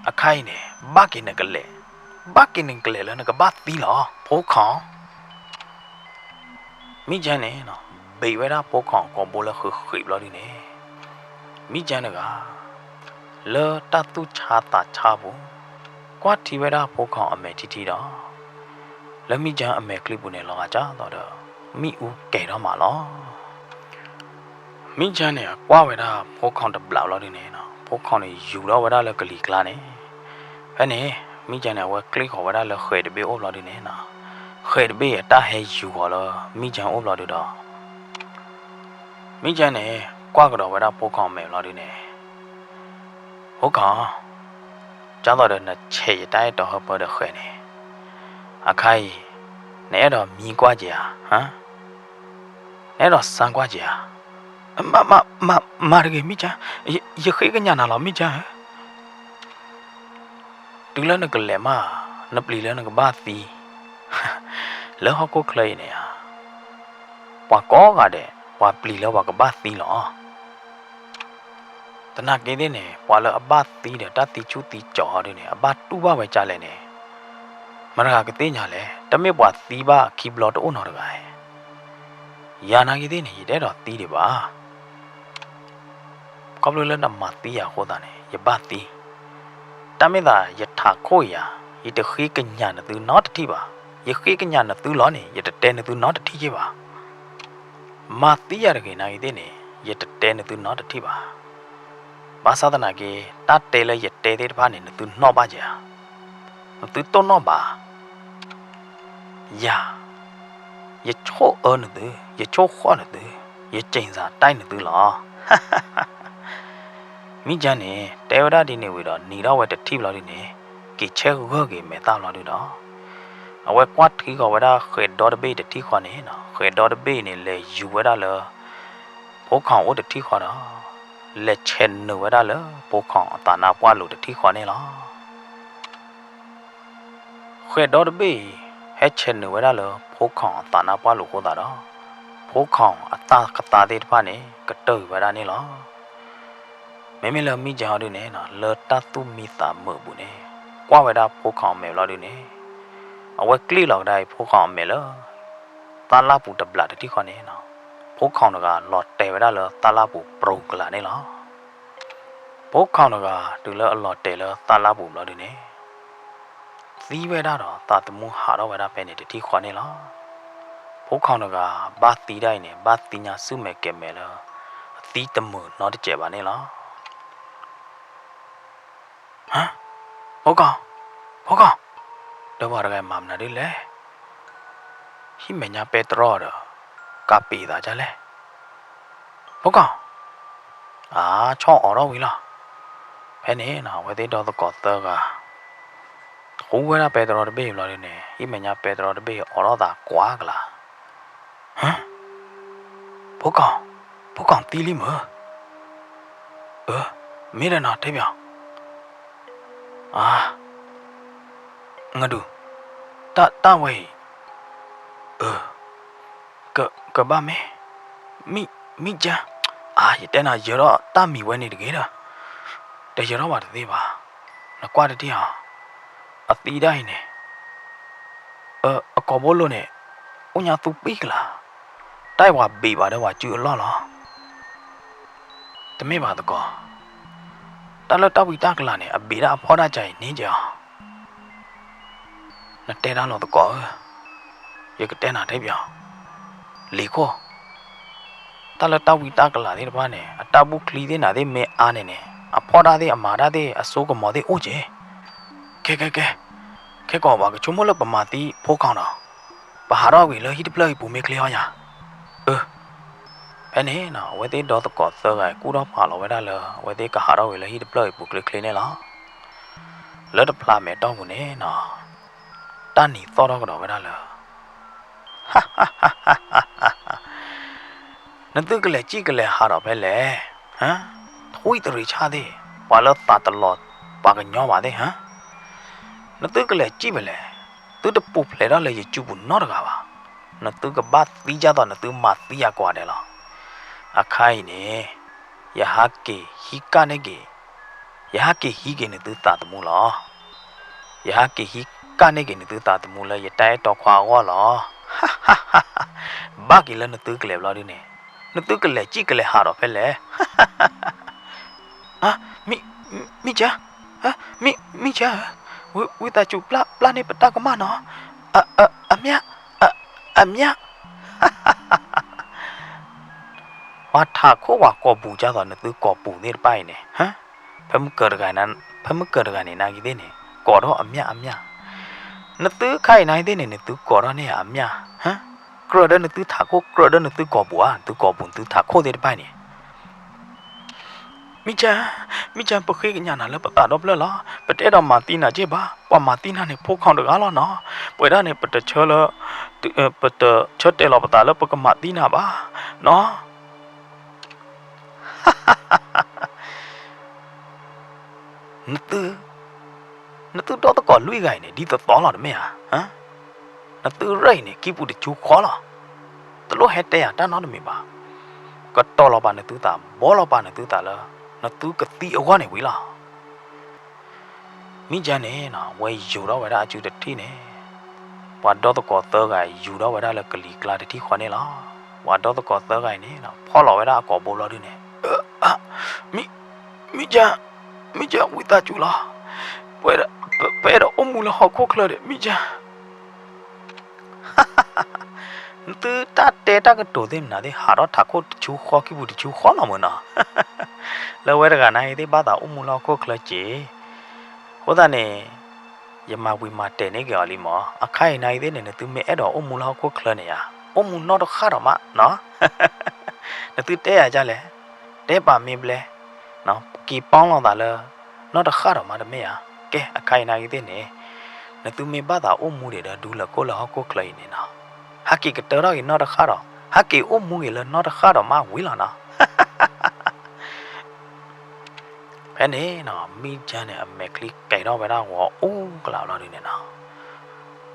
အခါအံၤန့ၣ် ဘၣ်က့ၤနကလဲၤ, ဘၣ်က့ၤနကလဲၤလၢနကဘၣ်သံလီၤ ဖိခွန်. မံကၠၢန့ၣ် ဘ့းဝဲဒၣ်ဖိခွန်ကိာ်ဘိလၢဃုးဃံးဘျီဒုန့ၣ်, မံကၠၢတဂၤ လၢတၢ်သူၣ်ဆါသးဆါပူၤ ကွၢ်ထံဝဲဒၣ်ဖိခွန်အမဲာ်ထံထံဒီး လၢမံကၠၢအမဲာ်ချံပူၤန့ၣ် လီၤဂာ်ဒ်သိးဒီး မ့ၣ်အူကဲၤထီၣ်မးလီၤ. မံကၠၢန့ၣ် ကွၢ်ဝဲဒၣ်ဖိခွန်တဘျီဘျီဒုန့ၣ် ဖိခွန်န့ၣ် ယူၤထီၣ်ဝဲဒၣ်လၢကလံၤကျါန့ၣ်, ဖဲန့ၣ် မံကၠၢန့ၣ် အဝဲကျ့ၣ်ဃီၤဝဲဒၣ်လၢဃဲးတဘ့ၣ်အိၣ်ဘျီဒုန့ၣ်, ဃဲးတဘ့ၣ်အတၢ်ဟဲယူၤဃီၤလၢမံကၠၢအိၣ်ဘျီဒုဒီး မံကၠၢန့ၣ် ကွၢ်ကဒီးဝဲဒၣ်ဖိခွန်အမဲာ်ဘျီဒုန့ၣ်, ဖိခွန်, ဒ်သိးဒီးနဆဲးယတၢ်အဲၣ်တီဟၢဖၢဒီးဃဲးန့ၣ်, အခါအံၤ နအဲၣ်ဒိးမံကွၢ်က့ၤဧါ, နအဲၣ်ဒိးစၢ်ကွၢ်က့ၤဧါ. မၤတဂ့ၤမံကၠၢ, ယဃ့ကညးနၤလီၤမံကၠၢဧၢ. တုၤလၢနကလဲၤမး, နပျံၤလၢနကဘၣ်သံ, လၢဟီၣ်ခိၣ်ချၢအံၤန့ၣ်ဧါ, ပှၤကိးဂၤဒဲး ပှၤပျံၤလၢပှၤကဘၣ်သံလီၤ. သနာ်က့သ့ၣ်န့ၣ် ပှၤလၢအဘၣ်သံဒီးတၢ်သံဆူၣ်သံကၠီၤအီၤဒုန့ၣ် အဘၣ်တူၢ်ဘၣ်ဝဲဒ်လဲၣ်န့ၣ်, မတၤတဂၤကသ့ၣ်ညါလဲၣ်. တမ့ၢ်ပှၤသံဘၣ်ခံဘျီတအိၣ်နီတဂၤဧါ. ယၤနာ်က့သ့ၣ်န့ၣ် ယတအဲၣ်ဒိးသံဒံးဘၣ်. ခီဖျိလၢနမၤသံယၤအဃိသတးန့ၣ် ယဘၣ်သံ, တၢ်မ့ၢ်သးယထးခိၣ်ယၤ, ယတဃ့ကညးနသုနီတထံၣ်ဘၣ်. ယဃ့ကညးနသုလီၤန့ၣ် ယတတဲနသုနီတထံၣ်က့ၤဘၣ်. မၤသံယၤတဂ့ၤနာ်က့သ့ၣ်န့ၣ် ယတတဲနသုနီတထံၣ်ဘၣ်. ဘၣ်ဆၣ်သနာ်က့ တၢ်တဲလၢယတဲသ့ၣ်တဖၣ်န့ၣ် နသုနီၣ်ဘၣ်က့ၤဧါ. နသုတိၢ်နီၣ်ဘၣ်. ယၤ, ယဆိၣ်အၢနသု, ယဆိၣ်ဃီၣ်နသု, ယစ့ၣ်စၢ်တၢ်နသုလီၤ. မံကၠၢန့ၣ် တဲဝဲဒၣ်ဒ်န့ၣ်ဝံၤဒီး နံၤထီၣ်ဝဲတထံၣ်ဘျီဒုန့ၣ်, က့ၤဆဲးဂၢၢ်က့ၤမဲာ်သၣ်ဘျီဒုဒီး အဝဲကွၢ်ထံဃီၤဝဲဒၣ်ဃဲးဒီတဘ့ၣ်တထံၣ်ဃီန့ၣ်, ဃဲးဒီတဘ့ၣ်အံၤန့ၣ် လဲၤယူၤဝဲဒၣ်လၢ ဖိခွန်အိၣ်တထံၣ်ဃီဒီး လဲၤဆဲးနုာ်ဝဲဒၣ်လၢဖိခွန်အသးနါပှၢ်လိၤတထံၣ်ဃီန့ၣ်လီၤ. ဃဲးဒီတဘ့ၣ်အံၤ ဟဲဆဲးနုာ်ဝဲဒၣ်လၢဖိခွန်အသးနါပှၢ်လိၤအဃိသတးဒီး ဖိခွန်အသးကသါသ့ၣ်တဖၣ်န့ၣ် ကတၢၢ်ကွံာ်ဝဲဒၣ်န့ၣ်လီၤ. မ့မ့ၢ်လၢမံကၠၢအီၤဒုန့ၣ် လၢတၢ်သူၣ်မံသးမုာ်အပူၤန့ၣ် ကွၢ်ဝဲဒၣ်ဖိခွန်အမဲာ်ဘျီဒုန့ၣ် အဝဲကျ့ၣ်လီၤကဒါအံၤဖိခွန်အမဲာ်လၢ သၣ်လၣ်ပူၤတဘျးတထံၣ်ဃီန့ၣ်, ဖိခွန်တဂၤလီၤတဲာ်ဝဲဒၣ်လၢသၣ်လၣ်ပူၤပြူၤကလာ်န့ၣ်လီၤ. ဖိခွန်တဂၤတုၤလၢအလီၤတဲာ်လၢသၣ်လၣ်ပူၤဘျီဒုန့ၣ် သံဝဲဒၣ်ဒီးသးသမူဟးထီၣ်ဝဲဒၣ်ဖဲန့ၣ်တထံၣ်ဃီန့ၣ်လီၤ. ဖိခွန်တဂၤဘၣ်သံဒၣ်အံၤန့ၣ် ဘၣ်သံညါဆူၣ်မဲာ်ကဲၤမဲာ်လၢ အသံတမုာ်နီတစဲးဘၣ်န့ၣ်လီၤ. ဟါ, ဖိခွန်, ဖိခွန်, ဒီးပှၤတဂၤမၤမနုၤဒ်လဲၣ်. ဟံၣ်မဲာ်ညါပဲတြီဒီး ကးပ့ၤသးဒ်လဲၣ်. ဖိခွန်, အါ, ဆီၣ်အိးထီၣ်ဝံၤလီၤ. ဖဲန့ၣ်နီၤ အဝဲသ့ၣ်ဒီသကိးသၢဂၤ ဃူဝဲဒၣ်ပဲတြီတဘ့ၣ်ဘျီဒုန့ၣ် ဟံၣ်မဲာ်ညါပဲတြီတဘ့ၣ်အိးထီၣ်သးကွၢ်ကလာ်. ဟါ, ဖိခွန်, ဖိခွန်သံလံမုၢ်. အၢ, မ့ၢ်ဒီးနီၤ တဲပၠီၤ. အါ, ငဒူၣ်, တၢ်ဝဲအံၤ, အၢ, ကဘၣ်မ့ၢ်, မံၣ်ကၠၢ, အါ ယတဲနၤ ယၢၤထီၣ်တၢ်မံၤဝဲန့ၣ်တဂ့ၤဒီး, တယၢၤထီၣ်ဘၣ်တသ့ဘၣ်, နကွၢ်တထံၣ်ဧါ, အသံဒၣ်အံၤန့ၣ် အကိာ်ဘိလိၤန့ၣ် အိၣ်ညါသူပံၢ်ကလာ်, တၢ်အံၤပှၤဘ့ၣ်ဘၣ်ဒီးပှၤစုအလီၢ်လီၤ. တမ့ၢ်ဘၣ်သကိး, တၢ်လၢတၢ်ဝံတၢ်ကလၤန့ၣ် အဘ့ၣ်ဒၣ်အဖီၣ်ဒၣ်ကၢ်အံၤန့ၣ်ကၠီၤ နတဲတၢ်လီၤသကိးဧၢ, ယကတဲနၤတဲပၠီၤ, လံၤခိၣ်, တၢ်လၢတၢ်ဝံတၢ်ကလၤသ့ၣ်တဖၣ်န့ၣ် အတၢ်ဘူၣ်ချံသ့ၣ်နၤသ့ၣ်မ့ၢ်အါန့ၣ်န့ၣ် အဖီၣ်တၢ်သ့ၣ်အမၤတၢ်သ့ၣ်အစိကမီၤသ့ၣ်အိၣ်က့ၤ. ခဲခဲခဲ, ခဲကီးပှၤကဆိကမိၣ်လၢပမၤသံဖိခွန်ဒီး ပဟးထီၣ်ကွံာ်လၢဟံၣ်တဖျၢၣ်အံၤပူၤမ့ၢ်ချ့အီၤယၤ. အၢ, ဖဲန့ၣ်နီၤ အဝဲသ့ၣ်ဒီသကိးသၢဂၤအံၤ ကူၣ်ထီၣ်ဖးလီၤဝဲဒၣ်လၢ အဝဲသ့ၣ်ကဟးထီၣ်ကွံာ်လၢဟံၣ်တဖျၢၣ်အံၤပူၤချ့ချ့န့ၣ်လီၤ. လၢတဖျါမဲာ်တီၢ်ပူၤန့ၣ်နီၤ တၢ်နံၤသီၣ်ထီၣ်ကဒီးဝဲဒၣ်လၢ နသုကလဲၤစံၣ်ကလဲၤဟးဒီးဖဲလဲၣ်, ထွံၣ်တရံးဆၣ်သ့ၣ်, ပှၤလၢသးတလီၤပှၤကညီဘၣ်သ့ၣ်ဧၢ, နသုကလဲၤစံၣ်ဖဲလဲၣ်, သုတပူၤဖျဲးထီၣ်လၢယစုပူၤနီတဂၤဘၣ်, နသုကဘၣ်သံဒ်သိးနသုမၤသံယၤကိးဂၤဒဲးလီၤ. အခါအံၤန့ၣ် ယဟးက့ၤဟံးကၣ်န့ၢ်က့ၤ ယဟးက့ၤဟံးက့ၤနသုသးသမူလီၤ. ယဟးက့ၤဟံးကၣ်န့ၢ်က့ၤနသုသးသမူလၢယတၢ်အဲၣ်တီခွါအဂီၢ်လီၤ. ဘၣ်က့ၤလၢနသုကလဲၤဘျီဒုန့ၣ်, နသုကလဲၤကံၣ်ကလဲၤဟးဒီးဖဲလဲၣ်. မံၣ်ကၠၢ, မံၣ်ကၠၢဧၢ, ဝံသးစူၤပျၢ်န့ၢ်ပတၢ်ကမၣ်နီၤ, အမၠၣ်, အမၠၣ် ပှၤထးခိၣ်ပှၤကိာ်ပူၤဒ်သိးနသုကိာ်ပူၤသ့ၣ်တဖၣ်အံၤန့ၣ်, ဖဲမုၢ်ကၢၤတဂၤန့ၣ်, ဖဲမုၢ်ကၢၤတဂၤန့ၣ် နာ်က့ၤသ့ၣ်န့ၣ် ကိးထီၣ်အမၠၣ်အမၠၣ်, နသုခါအံၤနာ်က့ၤသ့ၣ်န့ၣ် နသုကိးထီၣ်န့ၢ်အမၠၣ်, ကြၢးဒီးနသုထးခိၣ်ကြၢးဒီးနသုကိာ်ပူၤဧါ, နသုကိာ်ပူၤ နသုထးခိၣ်သ့ၣ်တဖၣ်အံၤန့ၣ် မံၣ်ကၠၢ, မံၣ်ကၠၢ ပဃ့ကညးနၤလၢပသးဒီဖျၢၣ်လီၤ. ပတအဲၣ်ဒိးမၤသံနၤက့ၢ်ဘၣ်. ပှၤမၤသံနၤန့ၣ် ဖိခွါတဂၤလီၤနီၤ. ပဝဲဒၣ်န့ၣ် ပတဆၢလၢ, ပတဆၢတဲာ်လီၤပသးလၢပကမၤသံနၤဘၣ်နီၤ. နသု, နသုဒီသကိးလွံၢ်ဂၤအံၤန့ၣ် ဒ်သိးသိးလီၤတမ့ၢ်ဧါ. နသုရဲၣ်အံၤန့ၣ် ခံပူၤတဆူဃီလီၤ. တလိၣ်ဟဲတဲယၤတၢ်နီတမံၤဘၣ်. ကတီၤလီၤပာ်နသုသး, ဘှီလီၤပာ်နသုသးလၢ နသုကသံအဂီၢ်န့ၣ်ဝံၤလီၤ. မံၣ်ကၠၢန့ၣ်နီၤ ဝဲယူၤထီၣ်ဝဲဒၣ်အစုတထံၣ်န့ၣ်, ပှၤဒီသကိးသၢဂၤအံၤ ယူၤထီၣ်ဝဲဒၣ်လၢကလံၤကျါတထံၣ်ဃီန့ၣ်လီၤ. ပှၤဒီသကိးသၢဂၤအံၤန့ၣ်နီၤ ဖီၣ်လီၤဝဲဒၣ်အကိာ်ဘိဘျီဒုန့ၣ်, မံၣ်, မံၣ်ကၠၢ, မံၣ်ကၠၢ ဝံသးစူၤလီၤ. ပ, ပအဲၣ်ဒိးအိၣ်မူလၢဟီၣ်ခိၣ်ချၢဒီး မံၣ်ကၠၢ နသုတၢ်တဲတၢ်ကတိၤသ့ၣ်မနုၤသ့ၣ် ဟးထီၣ်ထးခိၣ်တဆူဃီခံပူၤတဆူဃီလီၤမ့ၢ်နီၤ. လၢဝဲတဂၤနာ်က့ၤသ့ၣ်ဘၣ်သးအိၣ်မူလၢဟီၣ်ခိၣ်ချၢက့ၤ, အဃိသတးန့ၣ် ယမၤဝံၤမၤတဲာ်န့ၢ်က့ၤအီၤလံမ့ၢ်, အခါအံၤနာ်က့ၤသ့ၣ်န့ၣ် နသုမ့ၢ်အဲၣ်ဒိးအိၣ်မူလၢဟီၣ်ခိၣ်ချၢန့ၣ်ဧါ, အိၣ်မူနီတဃၣ်ဒီးမးနီၤ. နသုတဲယၤဒ်လဲၣ်, တဲပာ်မ့ၢ်ဘျဲ, က့ၤပီလီၤသးလၢ နီတဃၣ်ဒီးမးတမ့ၢ်ဧါ. ကဲ အခါအံၤနာ်က့ၤသ့ၣ်န့ၣ် နသုမ့ၢ်ဘၣ်သးအိၣ်မူဒံးဒီးဒူလၢာ်ခိၣ်လၢဟီၣ်ခိၣ်ချၢအံၤန့ၣ်နီၤ, ဟဲက့ၤကတၢၢ်ထီၣ်က့ၤနီတဃၣ်ဒီး, ဟဲက့ၤအိၣ်မူက့ၤလၢနီတဃၣ်ဒီးမးဝံၤလီၤနီၤ. ဖဲန့ၣ်နီၤ မံၣ်ကၠၢန့ၣ် အမဲာ်ချံကဲၤထီၣ်ဝဲဒၣ်ဂီၤအူကလးဘျီဒုန့ၣ်နီၤ,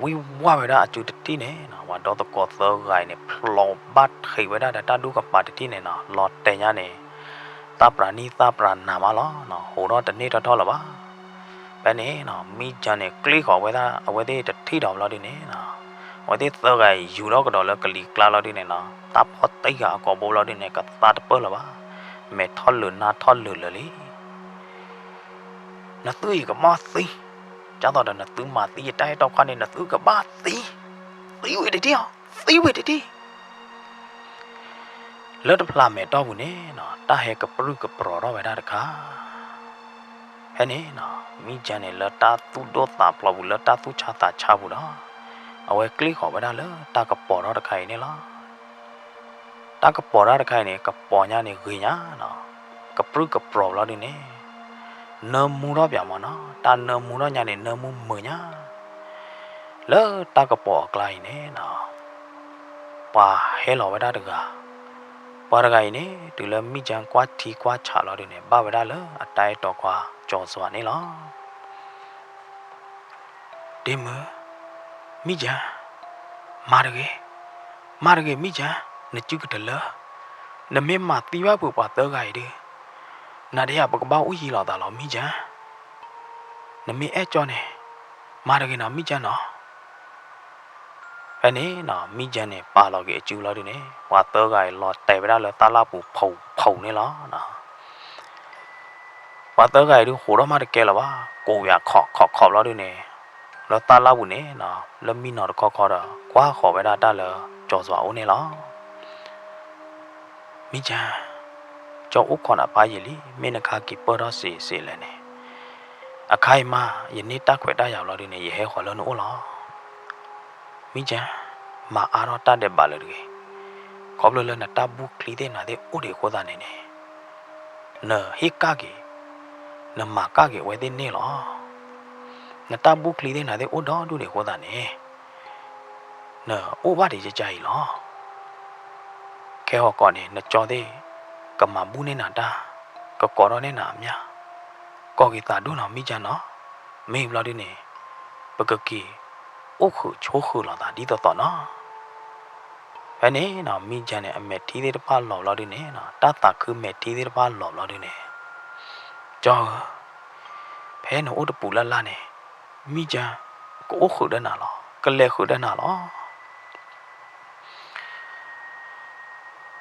ဝံၢ်ဝါဝဲဒၣ်အစုတထံၣ်န့ၣ်နီၤ, ပှၤဒီသကိးသၢဂၤအံၤန့ၣ် ဖျိးဘၣ်ထံးဝဲဒၣ်ဒီးတၢ်ဒူၣ်ကပၤတထံၣ်န့ၣ်နီၤ, လီၤတဲာ်ညါန့ၣ် သၣ်ပြးနံၣ်သၣ်ပြးနၤမးလီၤနီၤ, ဟူးထီၣ်တန့ၢ်ထီၣ်ထီၣ်လၢၤဘၣ်. ဖဲန့ၣ်နီၤ မံၣ်ကၠၢန့ၣ် ကျ့ၣ်ဃီၤဝဲဒၣ် အဝဲသ့ၣ်တထံၣ်ဒီးဘျီဒုန့ၣ်နီၤ, အဝဲသ့ၣ်သၢဂၤအံၤ ယူၤထီၣ်ကဒီးလၢကလံၤကျါလီၤဒုန့ၣ်နီၤ, တၢ်ဖီၣ်တံၢ်ဃာ်အကိာ်ဘိဘျီဒုန့ၣ် ကသါတပၢၢ်လၢၤဘၣ်, မဲာ်ထီၣ်လၢာ်နါထီၣ်လၢာ်လၢာ်လံ. နသုအံၤကဘၣ်သံ, ဒ်သိးဒီးနသုမၤသံယတၢ်အဲၣ်တီခွါန့ၣ် နသုကဘၣ်သံ, သံဝံၤတထံၣ်အီၤ, သံဝံၤတထံၣ် လၢတဖျးမဲာ်တီၢ်ပူၤန့ၣ်နီၤ တၢ်ဟဲကပြုၢ်ကပြီၤထီၣ်ဝဲဒၣ်တခါ. ဖဲန့ၣ်နီၤ မံၣ်ကၠၢန့ၣ် လၢတၢ်သူၣ်ဒိၣ်သးဖျိးပူၤ လၢတၢ်သူၣ်ဆါသးဆါပူၤဒီး အဝဲကျ့ၣ်ဃီၤဝဲဒၣ်လၢတၢ်ကပီၤထီၣ်တခါအံၤန့ၣ်လီၤ. တၢ်ကပီၤထီၣ်တခါအံၤန့ၣ် ကပီၤညါန့ၣ်ဂ့ၤညါနီၤ, ကပြုၢ်ကပြီၤဘျီဒုန့ၣ် နၢမူထီၣ်ပၠးမးနီၤ, တၢ်နၢမူထီၣ်ညါန့ၣ် နၢမူမုာ်ညါ လၢတၢ်ကပီၤအကျါအံၤန့ၣ်နီၤ ပှၤဟဲလီၤဝဲဒၣ်တဂၤ, ပှၤတဂၤအံၤန့ၣ် တုၤလၢမံၣ်ကၠၢကွၢ်ထံကွၢ်ဆးလီၤဒုန့ၣ် ဘၣ်ဝဲဒၣ်လၢအတၢ်အဲၣ်တီခွါကၠီၤစွၤန့ၣ်လီၤ. ဒ့မုၣ်, မံၣ်ကၠၢ, မၤတဂ့ၤ, မၤတဂ့ၤမံၣ်ကၠၢ, နစုကတလၢ, နမ့ၢ်မၤသံဘၣ်ပှၤသၢဂၤအံၤဒု, နၤဒီးယၤပကဘၣ်အိၣ်ယံၤလိာ်သးလီၤမံၣ်ကၠၢ. နမ့ၢ်အဲၣ်ကၠီန့ၣ် မၤတဂ့ၤနီၤမံၣ်ကၠၢနီၤ. ဖဲန့ၣ်နီၤ မံၣ်ကၠၢန့ၣ် ပာ်လီၤက့ၤအစုလီၤဒုန့ၣ် ပှၤသၢဂၤအံၤလီၤတဲာ်ဝဲဒၣ်လၢတၢ်လၢ်ပူၤဖီဖီန့ၣ်လီၤ. ပှၤသၢဂၤအံၤဒုးဃိးထီၣ်မးတကဲလၢၤဘၣ်, ကိးဝဲခိးခိးခိးဘျီဒုန့ၣ် လၢတၢ်လၢ်ပူၤန့ၣ်နီၤ လၢမံနီၤတခီခီဒီး ကွၢ်ဃီၤဝဲဒၣ်တၢ်လၢကၠီၤစွၤအိၣ်န့ၣ်လီၤ. မံၣ်ကၠၢ, ကၠီအိၣ်ခိးနၤဖးယံာ်လံ, မ့ၢ်နကဟဲက့ၤပၢၢ်ထီၣ်စ့စ့လဲၣ်န့ၣ်, အခါအံၤမး ယန့ၢ်တၢ်ခွဲးတၢ်ယာ်ဘျီဒုန့ၣ် ယဟဲဃီၤလၢနအိၣ်လီၤ. မံၣ်ကၠၢ, မၤအါထီၣ်တၢ်ဒဲးဘးလၢၤတဂ့ၤ, ခီဖျိလၢနတၢ်ဘူၣ်ချံသ့ၣ်နၤသ့ၣ်အိၣ်ဒံးအဃိသတးန့ၣ်န့ၣ် နဟ့ၣ်ကၣ်က့ၤ, နမၤကၣ်က့ၤအဝဲသ့ၣ်န့ၣ်လီၤ. နတၢ်ဘူၣ်ချံသ့ၣ်နၤသ့ၣ်အိၣ်ဒီဒူၣ်ဒံးအဃိသတးန့ၣ် နအိၣ်ဘၣ်ဒံးကကါအံၤလီၤ. ခဲဂီၤကီးန့ၣ် နကၠီသ့ၣ် ကမၤဘူၣ်န့ၢ်နၤတၢ်, ကကိးထီၣ်န့ၢ်နၤအမၠၣ်, ကိးက့ၤသးဒူၣ်နီၤမံၣ်ကၠၢနီၤ, မ့ၢ်ဘျီဒုန့ၣ် ပကက့ၤအိၣ်ဃုာ်ဆိးဃုာ်လိာ်သးဒ်သိးသိးနီၤ. ဖဲန့ၣ်နီၤ မံၣ်ကၠၢန့ၣ် အမဲာ်ထံသ့ၣ်တဖၣ်လီၤဘျီဒုန့ၣ်နီၤ, တၢ်သးခုမဲာ်ထံသ့ၣ်တဖၣ်လီၤဘျီဒုန့ၣ်, ကၠီဧၢ, အဲၣ်နအိၣ်တပူၤလၢ်လၢ်န့ၣ်, မံကၢကအိၣ်ဃုာ်ဒီးနၤလီၤ, ကလဲၤဃုာ်ဒီးနၤလီၤ.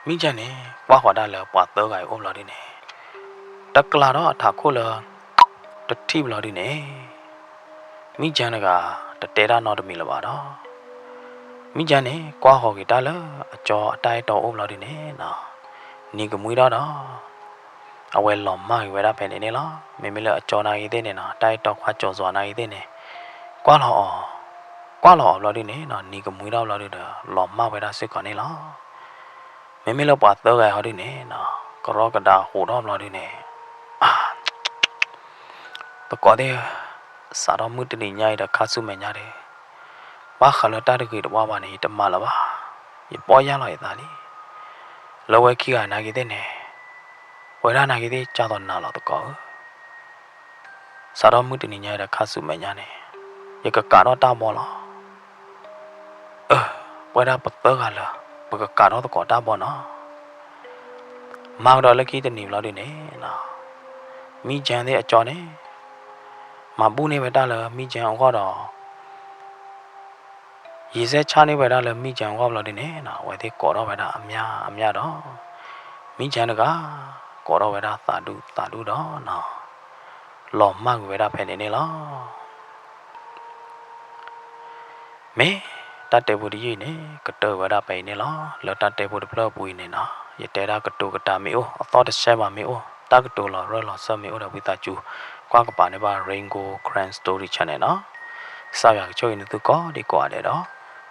မံကၢန့ၣ် ကွၢ်ဃီၤဒၣ်လၢပှၤသၢဂၤအံၤအိၣ်ဘျီဒုန့ၣ်, တကျးထီၣ်အထးခိၣ်လၢ တထံၣ်ဘျီဒုန့ၣ်, မံကၢတဂၤ တတဲတၢ်နီတမံၤလၢၤဘၣ်ဒီး, မံကၢန့ၣ် ကွၢ်ဃီၤက့ၤတၢ်လၢအကၠီအတၢ်အဲၣ်တီအိၣ်ဘျီဒုန့ၣ်နီၤ, နံၤကမှံထီၣ်ဒီး အဝဲလီၤမၢ်က့ၤဝဲဒၣ်ဖဲန့ၣ်န့ၣ်လီၤ. မ့မ့ၢ်လၢအကၠီနာ်ဂ့ၤသ့ၣ်န့ၣ်နီၤ, တၢ်အဲၣ်တီခွါကၠီၤစွၤနာ်ဂ့ၤသ့ၣ်န့ၣ်, ကွၢ်လီၤအီၤ, ကွၢ်လီၤအီၤဘျီဒုန့ၣ်နီၤ, နံၤကမှံထီၣ်ဘျီဒုဒီး လီၤမၢ်ဝဲဒၣ်စ့ၢ်ကီးန့ၣ်လီၤ. မ့မ့ၢ်လၢပှၤသၢဂၤဟီဒုန့ၣ်နီၤ, ကရီကဒါဟူးထီၣ်ဘျီဒုန့ၣ်, သကိးသ့ၣ်ဧၢ, စးထီၣ်မုၢ်တနံၤညါအံၤဒီးခါဆူမဲာ်ညါဒီး, ဘၣ်ဃးလၢတၢ်တဂ့ၤတဝါဘၣ်န့ၣ် ယတမၤလၢၤဘၣ်, ယပီၢ်ယၢ်လီၤယသးလံ. လၢဝဲခံဂၤနာ်ဂ့ၤသ့ၣ်န့ၣ်, ပဝဲဒၣ်နာ်ဂ့ၤသ့ၣ် ကၢ်သိးနၤလီၤသကိးဧၢ. စးထီၣ်မုၢ်တနံၤညါအံၤဒီးခါဆူမဲာ်ညါန့ၣ်, ယကကးထီၣ်တၢ်ဘီလီၤ. အၢ, ပဝဲဒၣ်ပသၢဂၤလၢာ်, ပကကးထီၣ်သကိးတၢ်ဘီနီၤ. မၤကဒီးလၢခံတနံၤဘျီဒုန့ၣ်နီၤ, မံကၢသ့ၣ်အကၠီန့ၣ်, မၤဘူၣ်န့ၢ်ဝဲတၢ်လၢမံကၢအဂီၢ်ဒီး ယံာ်စဲးဆၣ်န့ၢ်ဝဲဒၣ်လၢမံကၢအဂီၢ်ဘျီဒုန့ၣ်နီၤ, အဝဲသ့ၣ်ကိးထီၣ်ဝဲဒၣ်အမျၢ်အမျၢ်ဒီး, မံကၢတဂၤ ကိးထီၣ်ဝဲဒၣ်သးဒူသးဒူဒီးနီၤ, လီၤမၢ်ကွံာ်ဝဲဒၣ်ဖဲန့ၣ်န့ၣ်လီၤ. မ့ၢ်တၢ်တဲဖိတယုၢ်အံၤန့ၣ် ကတၢၢ်ဝဲဒၣ်ဖဲအံၤန့ၣ်လီၤ. လၢတၢ်တဲဖိတဖျၢၣ်အပူၤအံၤန့ၣ်နီၤ, ယတဲဒၣ်ကတိၤကတၢၢ်မ့ၢ်အိၣ်, အသီတဆဲးဘၣ်မ့ၢ်အိၣ်, တၢ်ကတိၤလီၤရၢၢ်လီၤစၢၢ်မ့ၢ်အိၣ်ဒီး ဝံသးစူၤ ကွၢ်ကပၤန့ၢ်ဘၣ် Rain Gold Karen Story Channel နီၤ. ကစၢ်ယွၤကဆိၣ်ဂ့ၤနသုကိးဒံကိးဂၤ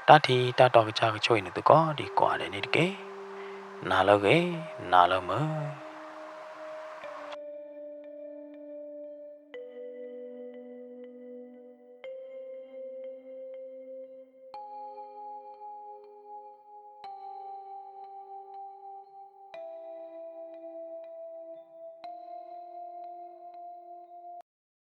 ဒဲးဒီး, တၢ်ထံတၢ်တီကစၢ်ကဆိၣ်ဂ့ၤနသုကိးဒံကိးဂၤဒဲးန့ၣ်တက့ၢ်. နၤလၢအဂ့ၤ, နၤလၢမုာ်.